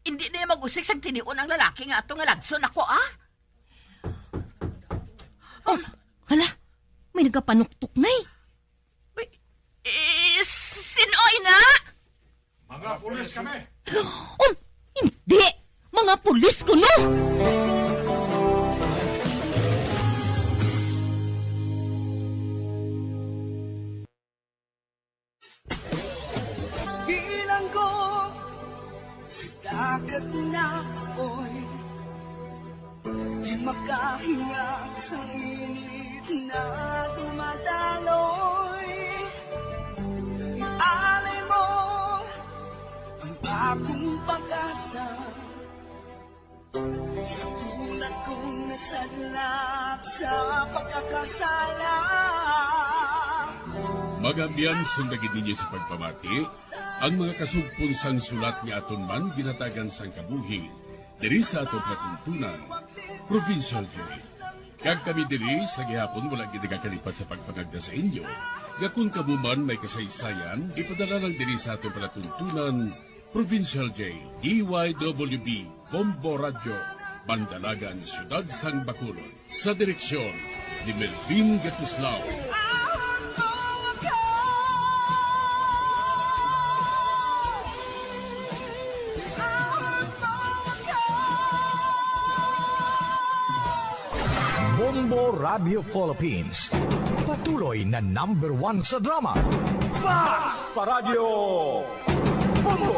Hindi na mag-usik sang tinion ang lalaki nga ato nga lagson ako, ah. Oh, hala, may nagapanuktok, Nay. May, eh, sino ina? Mga pulis kami. Um, hindi! Mga pulis kuno! Bilanggo sa dagat na apoy. Di makahinga sa init na dumadaloy. Ialay mo ang bagong pag-asa sa tulad kong nasadlak sa pagkakasala. Mga abyan, sundagin ninyo sa pagpamati ang mga kasugpon sang sulat nga aton man ginhatagan sang kabuhi diri sa aton palatuntunan, Provincial Joy. Kag kami diri sa gihapon wala gid nagakalipat sa pagpangagda sa inyo nga kon kamo man may kasaysayan, ipadala lang diri sa aton palatuntunan, Provincial J, D Y W B, Bombo Radyo, Mandalagan, Siyudad sang Bacolod. Sa direksyon ni Melvin Gatuslao. Bombo Radio Philippines. Patuloy na number one sa drama. Fast pa Radyo Bombo!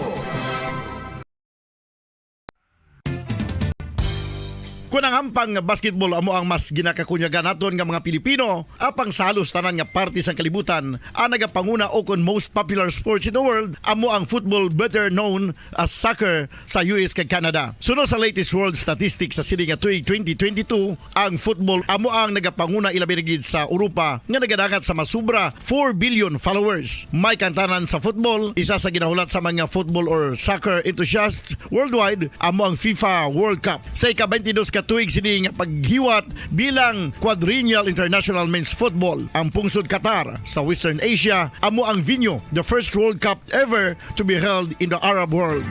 Kon ang hampang nga basketball amo ang mas ginakakunyagan naton nga mga Pilipino, apang sa halos tanan nga parte sang kalibutan, ang nagapanguna o kon most popular sports in the world amo ang football, better known as soccer, sa U S kag Canada. Suno sa latest world statistics sa sini nga tuig twenty twenty-two, ang football amo ang nagapanguna, ilabi na gid sa Europa nga nagadangat sa mas sobra four billion followers. May kantanan sa football, isa sa ginahulat sa mga football or soccer enthusiasts worldwide amo ang FIFA World Cup. Sa ika-twenty-dos ka tuig sini nga paghiwat bilang Quadrennial International Men's Football, ang pungsod Qatar sa Western Asia amo ang venue, the first World Cup ever to be held in the Arab world.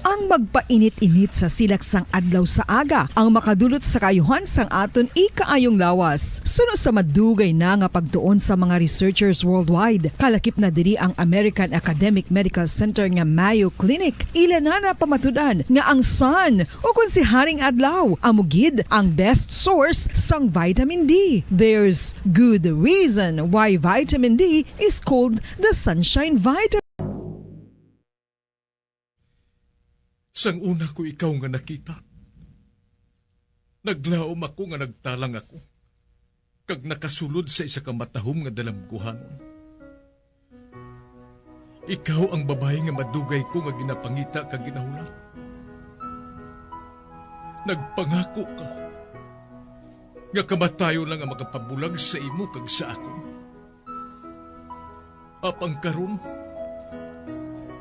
Ang magpainit-init sa silak sang adlaw sa aga ang makadulot sa kaayuhan sang aton ikaayong lawas. Suno sa madugay na nga pagtuon sa mga researchers worldwide, kalakip na diri ang American Academic Medical Center nga Mayo Clinic. Ila na napamatud-an nga ang sun, o kon si Haring Adlaw, amo gid ang best source sang vitamin D. There's good reason why vitamin D is called the sunshine vitamin. Sang una ko ikaw nga nakita, naglaom ako nga nagtalang ako kag nakasulod sa isa ka matahom nga dalamguhanon. Ikaw ang babayi nga madugay ko nga ginapangita kag ginahulat. Nagpangako ka nga kamatayon lang ang makapabulag sa imo kag sa akon. Apang karon,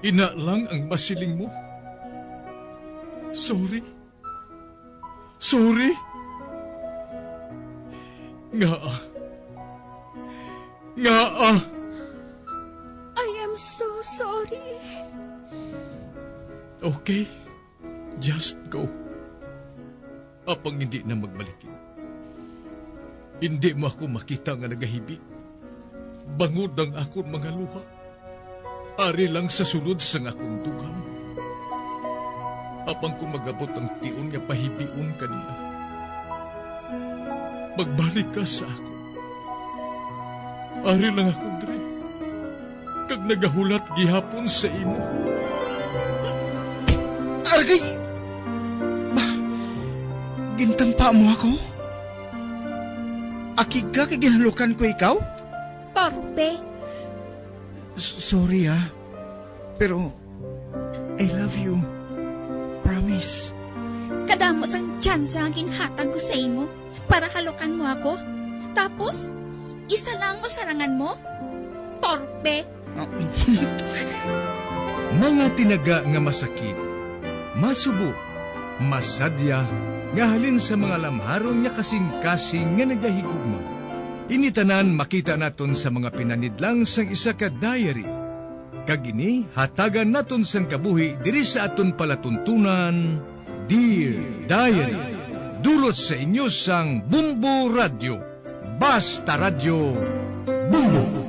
ina lang ang masiling mo. Sorry. Sorry. Ngaa? Ngaa? I am so sorry. Okay. Just go. Apang hindi na magbalikin. Hindi mo ako makita nga nagahibi. Bangod ang akon mga luha. Ari lang sa sulod sang akon dughan. Apang kung mag-abot ang tion nga pahibion ka nila, magbalik ka sa akon. Ari lang ako diri, kag nagahulat gihapon sa imo. Aragay! Gintampa mo ako? Akig ka kay ginhalukan ko ikaw? Torpe. S-, sorry, ah. Pero I love you. Promise. Kadamo sang tsansa nga ginhatag ko sa imo para halukan mo ako. Tapos, isa lang mo sarangan mo? Torpe. Mga tinaga nga masakit, masubo, masadya, nga halin sa mga lamharon nga kasing-kasing nga nagahigugma. Ini tanan makita naton sa mga pinanidlang sang isa ka diary. Kag ini hatagan naton sang kabuhi diri sa aton palatuntunan, Dear Diary. Dulot sa inyo sang Bumbo Radyo. Basta Radyo, Bumbo.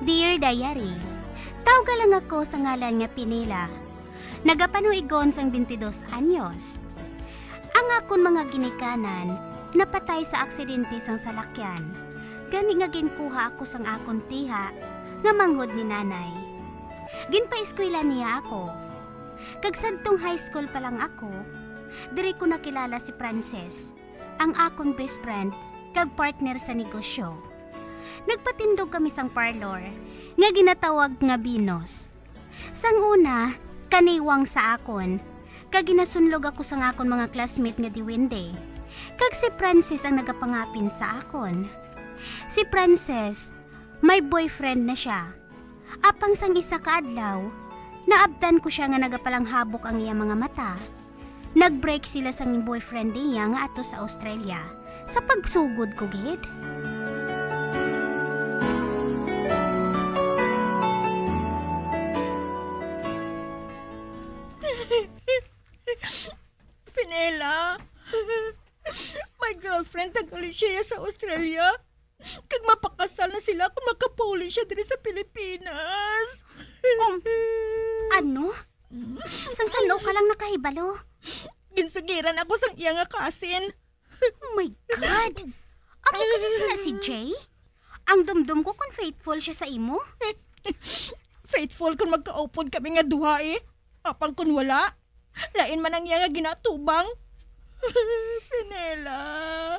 Dear Diary, tawga lang ako sa ngalan nga Pinela. Nagapanuigon sang twenty-dos anyos. Ang akon mga ginikanan napatay sa aksidente sang salakyan, gani nga ginkuha ako sang akon tiha nga manghod ni nanay. Ginpaeskwela niya ako. Kag sadtong high school pa lang ako, diri ko nakilala si Frances, ang akon best friend kag partner sa negosyo. Nagpatindog kami sang parlor nga ginatawag nga Venus. Sang una, kaniwang sa akon, kag ginasunlog ako sang akon mga classmate nga diwende, kag si Francis ang nagapangapin sa akon. Si Francis, may boyfriend na sia. Apang sang isa ka adlaw, naabtan ko sia nga nagapalanghabok ang iya mga mata. Nag-break sila sang boyfriend niya nga ato sa Australia, sa pagsugod ko gid. Pinela, may girlfriend taga Alicia sa Australia. Kag mapakasal na sila kung makapauli siya diri sa Pilipinas. Um, ano? Sang san-o ka lang nakahibalo? Ginsugiran ako sang iya nga kasin. Oh my God! Amo ka na sila si Jay? Ang dumdum ko kung faithful siya sa imo. Faithful kung magkaupod kami nga duha, eh. Apang kung wala, lain man ang iya nga ginatubang. Pinela.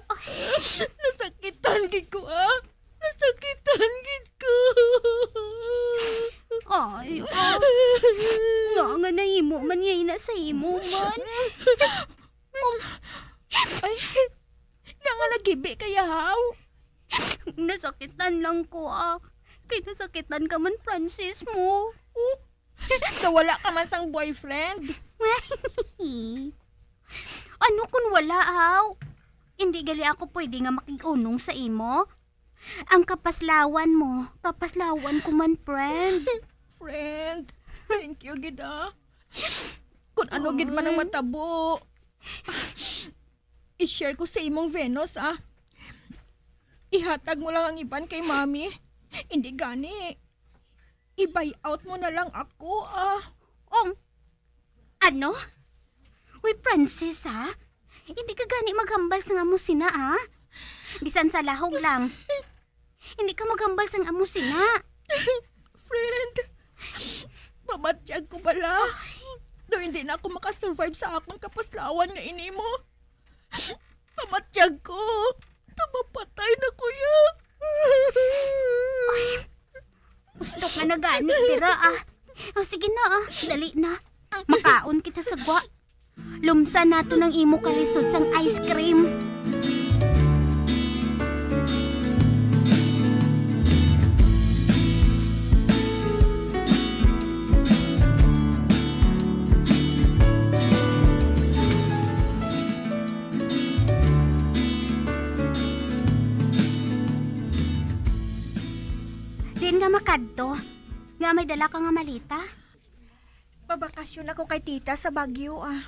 Ay. Nasakitan gid ko, ah. Nasakitan gid ko. Ay, ah. Nga nga nahimo man niya ina sa imo man. Um, ay, nga nga nagibi kaya haw. Nasakitan lang ko, ah. Kay nasakitan ka man, Francis mo. Oh. Nawala ka man sang boyfriend. Ano kun wala, haw? Hindi gali ako pwede nga makig-unong sa imo. Ang kapaslawan mo, kapaslawan ko man, friend. Friend, thank you gid, ah. Kun ano gid man ang matabo, i-share ko sa imong Venus, ah. Ihatag mo lang ang iban kay Mami. Hindi gani. I-buy out mo na lang ako, ah. Um, ano? Uy, Francis, ha? Hindi ka gani maghambal sang amo sina, ha? Bisan sa lahog lang. Hindi ka maghambal sang amo sina. Friend, mabatyag ko bala. Ay. Daw hindi na ako makasurvive sa akong kapaslawan nga ini mo. Pamatyag ko. Tumapatay na, kuya. Ay, gusto ka na gani, dira, ah. Ah, sige na, ah. Dali na. Makaon kita sa gwa. Lumsa nato ng imo kalisod sang ice cream. Diin nga makadto? Nga may dala ka nga malita? Mabakasyon ako kay tita sa Baguio, ah.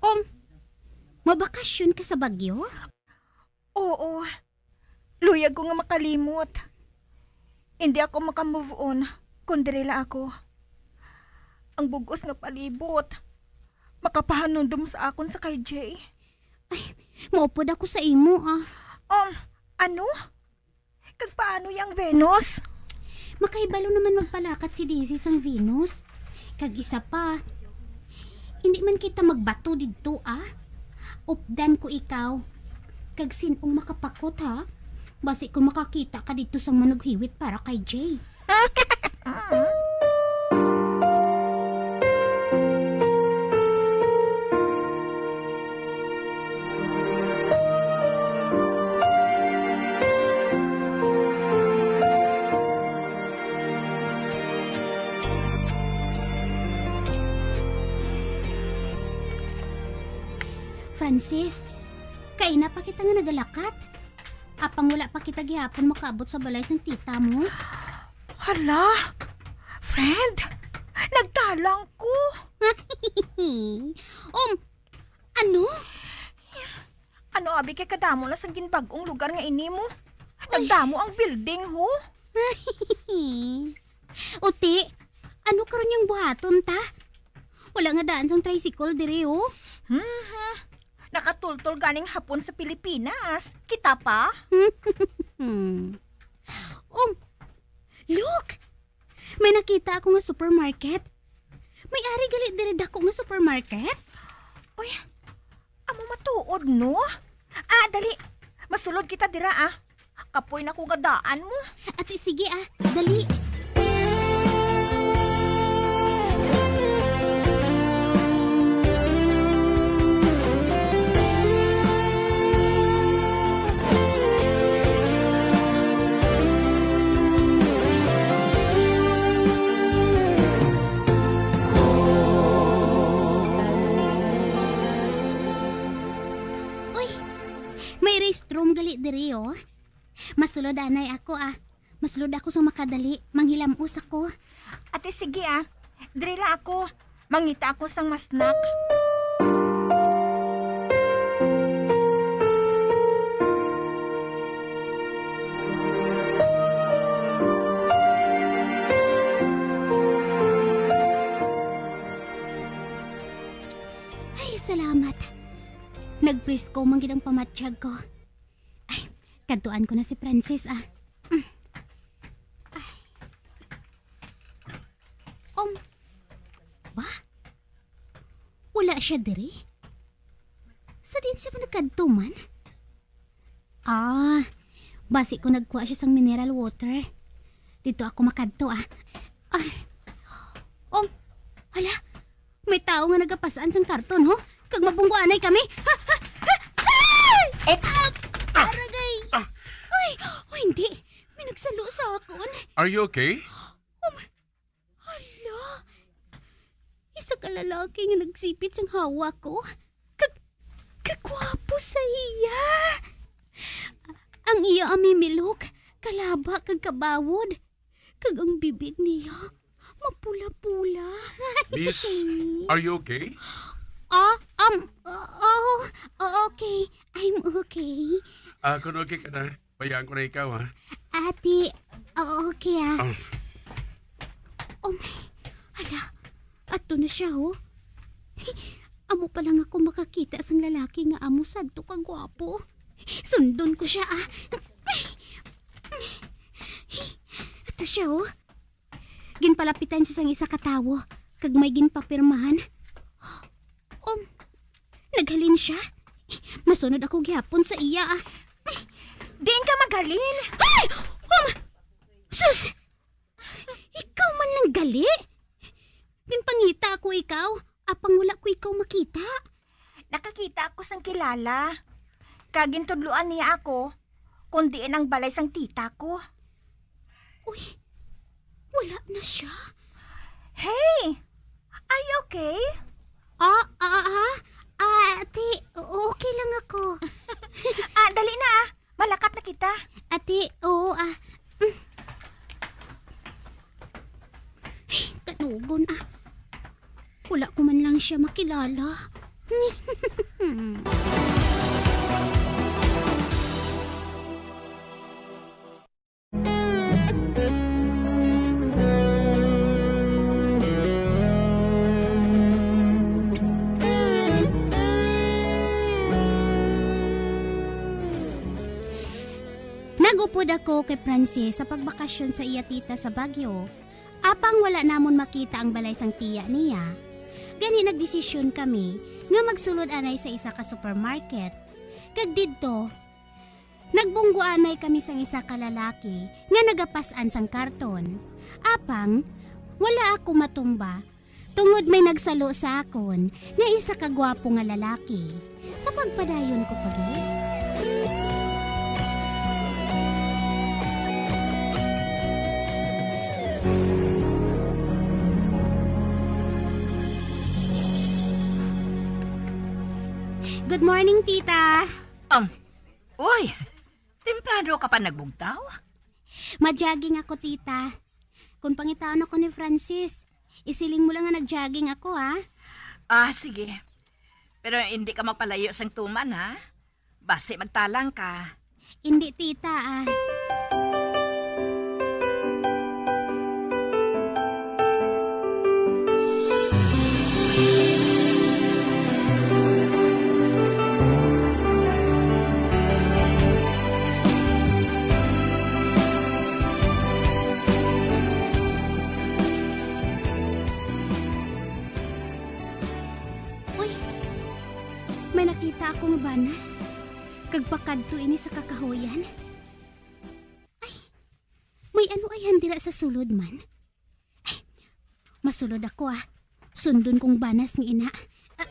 Um, mabakasyon ka sa Baguio? Oo. Luyag ko nga makalimot. Hindi ako makamove on Kon diri la ako, ang bug-os nga palibot makapahanumdom sa akon sa kay Jay. Ay, maupod ako sa imo, ah. Um, ano? Kag paano yang Venus? Makahibalo naman magpalakat si Daisy sang Venus. Kag isa pa, hindi man kita magbato didto, ah. Updan ko ikaw. Kag sin-ong makapakot, ha? Basi ko makakita ka didto sang manughiwit para kay Jay. Francis, kaina pa kita nga nagalakat. Apang wala pa kita gihapon makaabot sa balay sang tita mo. Hala, friend, nagtalang ko. Um, ano? Ano abi kay kadamo na sang ginbag-ong lugar nga ini mo? Ay. Nagdamo ang building, ho. Uti, ano karon yung buhaton ta? Wala nga daan sang tricycle diri, oh. Mhm. Nakatultol ganing hapon sa Pilipinas. Kita pa? Hmm. Um, look! May nakita ako nga supermarket. May ari gali diri dako nga supermarket. Uy, amo matuod, no? Ah, dali. Masulod kita dira, ah. Kapoy na ko nga daan mo. Ati, sige, ah. Dali. Uy, may restroom gali diri, oh. Masulod anay ako, ah. Masulod ako sa makadali. Manghilamos ako. Ate, sige, ah. Diri lang ako. Mangita ako sang masnak. Ay, salamat. Nagpresko man gid ang pamatyag ko. Ay, kadtuan ko na si Francis, ah. Mm. Ay. Um, ba? Wala siya diri? Sa diin siya man nagkadto man? Ah, basi ko nagkuha siya sang mineral water. Dito ako makadto, ah. Ay. Um, hala, may tao nga nagapas-an sang karton, ho? Kag mabungguanay kami. Ha, ha, ha, ay! Eh, ah, aragay! Ah! Ay, oh, hindi. May nagsalo sa akon. Are you okay? Um, hala. Isa ka lalaki nga nagsipit sang hawa ko. Kag, kagwapo sa iya. Ang iya amimilok, kalaba kag kabawod. Kag ang bibig niya, mapula-pula. Miss, are you okay? Ah, um, uh, oh, oh, okay. I'm okay. Ah, kung okay ka na, bayaan ko na ikaw, ha? Ate, oh, okay, ah. Ah. Oh, my. Hala, ato na siya, oh. Amo pa lang ako makakita sang lalaki nga amo sadto ka gwapo. Sundon ko siya, ah. Ato siya, oh. Ginpalapitan siya sang isa ka tawo, kag may ginpapirmahan. Um, naghalin siya? Masunod ako gihapon sa iya, ah. Diin ka maghalin? Ay! Um, sus! Ikaw man lang gali? Ginpangita ako ikaw, apang wala ko ikaw makita. Nakakita ako sang kilala. Kag gintudloan niya ako kung diin ang balay sang tita ko. Uy, wala na siya. Hey! Are you okay? Ah, ah, ah, ah, ate, okay lang ako. Ah, dali na, ah. Malakat na kita. Ate, oo, ah. Mm. Ay, kanugon, ah. Wala ko man lang siya makilala. Upod ako kay Francis sa pagbakasyon sa iya tita sa Baguio. Apang wala namon makita ang balay sang tiya niya. Gani nagdesisyon kami nga magsulod anay sa isa ka supermarket. Kag didto, nagbunggo anay kami sang isa ka lalaki nga nagapas-an sang karton. Apang wala ako matumba, tungod may nagsalo sa akon nga isa ka gwapo nga lalaki. Sa pagpadayon ko pa gid. Good morning, tita. Um, uy, temprano ka pa nagbugtaw? Majogging ako, tita. Kung pangitaon ako ni Francis, isiling mo lang nga nag-jogging ako, ha? Ah, sige. Pero hindi ka magpalayo sang tuman, ha? Basi magtalang ka. Hindi, tita, ah. Uy, may nakita ako nga banas. Kag pakadto ini sa kakahuyan. Ay, may ano ay handira sa sulod man? Ay, masulod ako, ah. Sundon kong banas nga ina. Ah.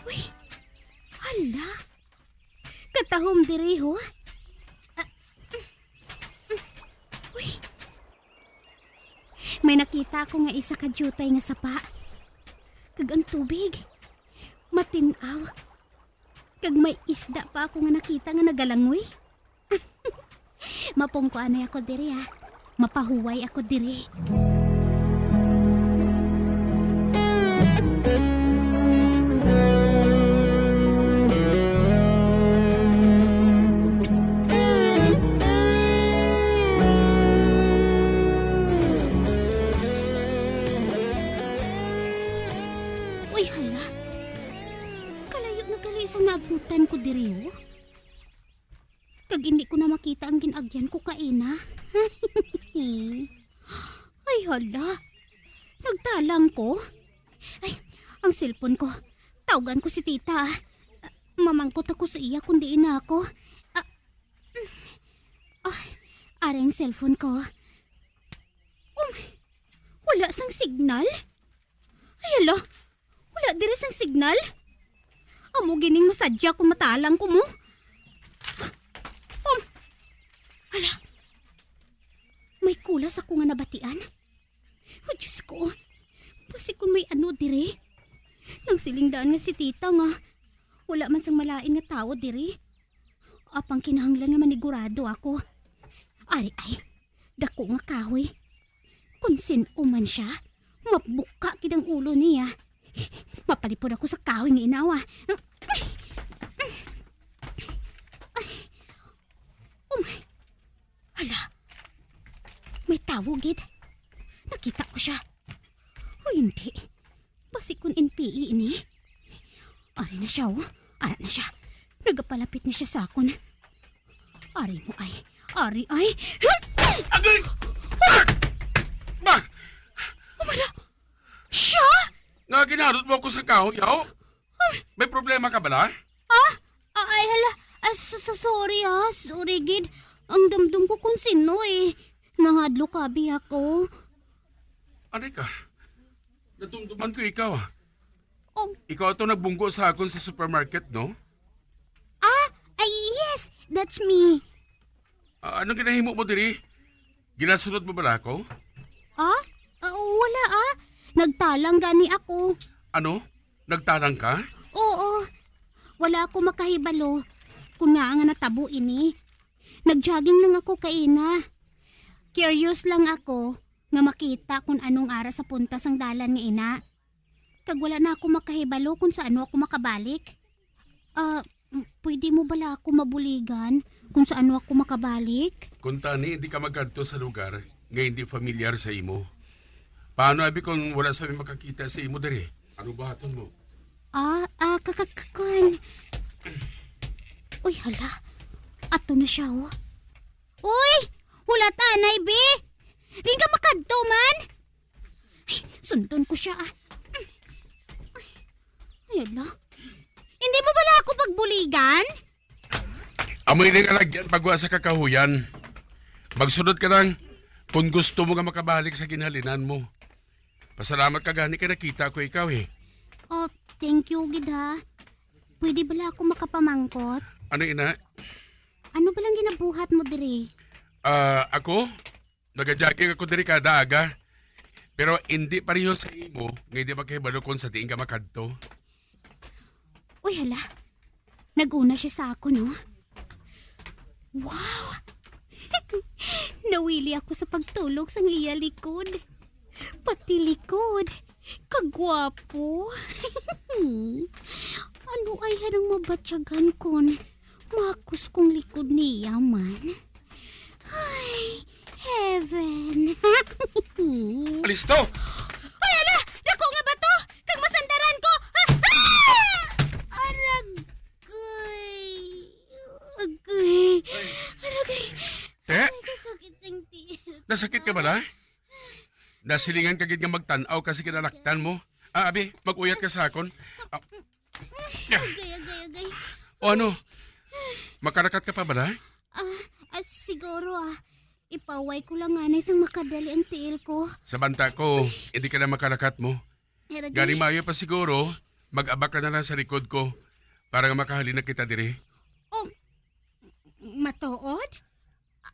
Uy, hala. Katahom diri, ho. Ah. Uy. May nakita ako nga isa ka diutay nga sapa. Kag ang tubig, matin-aw. Kag may isda pa ako nga nakita nga nagalangoy. Mapungko anay ako diri, ah. Mapahuway ako diri. Uy, hala. Kalayo na gali sa naabutan ko diri, oh. Kag hindi ko na makita ang gin-agyan ko kaina. Ay, hala. Nagtalang ko. Ay, ang cellphone ko. Tawgan ko si tita. Mamangkot ako sa iya kung diin na ako. Ah, mm. Ay, ari ang cellphone ko. Um, wala sang signal. Ay, hala. Wala diri sang signal. Amo gining masadya kung matalang ko mo. Um, hala. May kulas ako nga nabatian. Oh, Diyos ko. Basi kung may ano diri. Nagsiling daan nga si tita nga wala man sang malain nga tawo diri. Apang kinahanglan nga manigurado ako. Ari ay, dako nga kahoy. Kon sin-o man sia, mabuka gid ang ulo niya. Mapalipod ako sa kahoy nga inawa. Oh my. Hala. May tawo gid. Nakita ko sia. O hindi. Basi kun N P A ini. Ari na siya, oh. Ara na siya. Nagapalapit na siya sa akon. Ari mo ay. Ari ay. Agay! Ba! Umara! Siya? Nga ginharot mo ako sa kahoy, yaw? Ay! May problema ka bala? Ah? Ah, ay, hala. Ah, so, so, sorry, ah. Sorry, gid. Ang dumdum ko kung sino, eh. Nahadlok abi ako. Ano ka? Nadumduman ko ikaw, ah. Oh. Ikaw ato nagbunggo sa akon sa supermarket, no? Ah, ay, yes. That's me. Ah, anong ginahimo mo diri? Ginasunod mo bala ako? Ah? Ah, wala, ah. Nagtalang gani ako. Ano? Nagtalang ka? Oo. Wala ako makahibalo kung ngaa nga natabo ini. Nag-jogging lang ako kaina. Curious lang ako nga makita kung anong ara sa punta sang dalan nga ina. Kag wala na ako makahibalo kung sa ano ako makabalik. Ah, m-, pwede mo bala ako mabuligan kung sa ano ako makabalik? Kung tani, hindi ka magkadto sa lugar, nga hindi familiar sa imo. Paano, abi, kung wala sa makakita sa imo diri? Ano buhaton mo? Ah, ah, kakakakon. Uy, hala. Ato na siya, oh. Uy! Hulat anay, bi! Diin ka makadto man? Ay, sundon ko siya, ah. Ay, ay, ala. Hindi mo bala ako pagbuligan? Amo ini nga lagyan pagwa sa kakahuyan. Magsunod ka lang kung gusto mo nga makabalik sa ginhalinan mo. Pasalamat ka gani kay nakita ko ikaw, eh. Oh, thank you gid, ha. Pwede bala ako makapamangkot? Ano, ina? Ano ba lang ginabuhat mo diri? Ah, ako? Nagajogging ako diri kada aga. Pero hindi pareho sa imo nga hindi makahibalo kung sa diin ka makadto. Uy, hala. Nag-una siya sa ako, no? Wow! Nawili ako sa pagtulog sang iya likod. Pati likod. Kagwapo. Ano ay hanang mabatyagan kon makos kong likod niya man? Ay, heaven. Alisto! Ay, ala! Dako nga bato! Kag masandaran ko! Ah! Ah! Aragay! Agay! Aragay! Te? Ay, kasakit sing tiil. Nasakit ka bala? Nasilingan ka gid nga magtan-aw kasi kinalaktan mo. Ah, abi, mag-uyat ka sa akon. Ah, Agay, agay, agay. O ano? Makarakat ka pa bala? Ah, ah, siguro, ah. Ipaway ko lang anay sang makadali ang tiil ko. Sa banta ko, hindi ka na makarakat mo. Pero di- Gani maayo pa siguro, mag-abak ka na lang sa likod ko para nga makahalin na kita diri. Oh, matuod?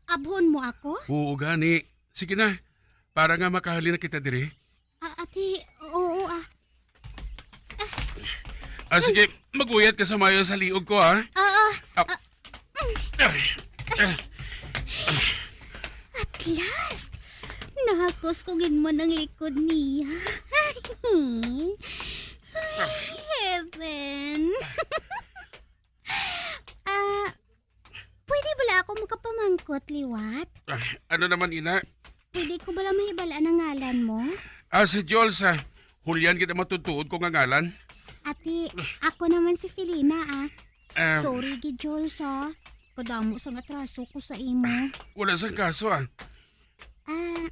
Abhon mo ako? Oo, gani. Sige na. Para nga makahalin na kita diri. Ah, ati, oo, ah. Ah, sige, maguyat ka sa mayo sa liog ko, ha? Ah, ah. Ah. Ah. At last, nahakos ko gid man ang likod niya. Ay, heaven. Ah, pwede bala ako makapamangkot liwat? Ah, ano naman, ina? Pwede ko bala mahibal-an ang ngalan mo? Ah, si Jules, ah. Julian kita matutuod ko nga ngalan. Ati, ako naman si Felina, ah. Um, Sorry, gid, Jules, ah. Kadamo sang atraso ko sa imo. Wala sang kaso, ah. Ah,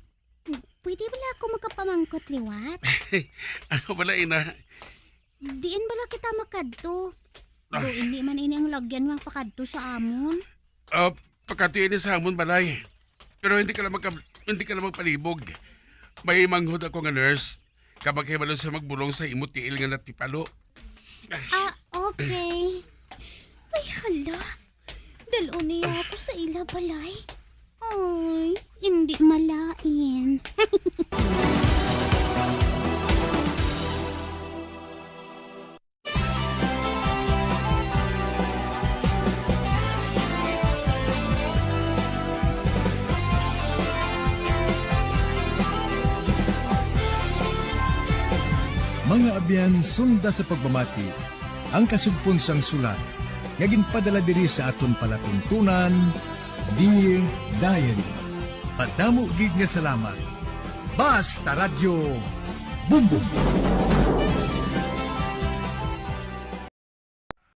pwede bala ako makapamangkot liwat? Ano bala, ina? Diin bala kita makadto? Ah. Do, hindi man ini ang lagyan nga pakadto sa amon. Ah, pakadto ini sa amon balay. Pero hindi ka lang magka-, hindi ka lang magpalibog. May manghod ako nga nurse. Ka maghibalo sa magbulong sa imo tiil nga natipalo. Ah, okay. Ay, hala. Dalon niya ako sa ila balay. Ay, hindi malain. Mga abyan, sunda sa pagpamati ang kasugpon sang sulat nga ginpadala diri sa aton palatuntunan, Dear Diary. Madamo gid nga salamat. Basta Radyo, Bumbong.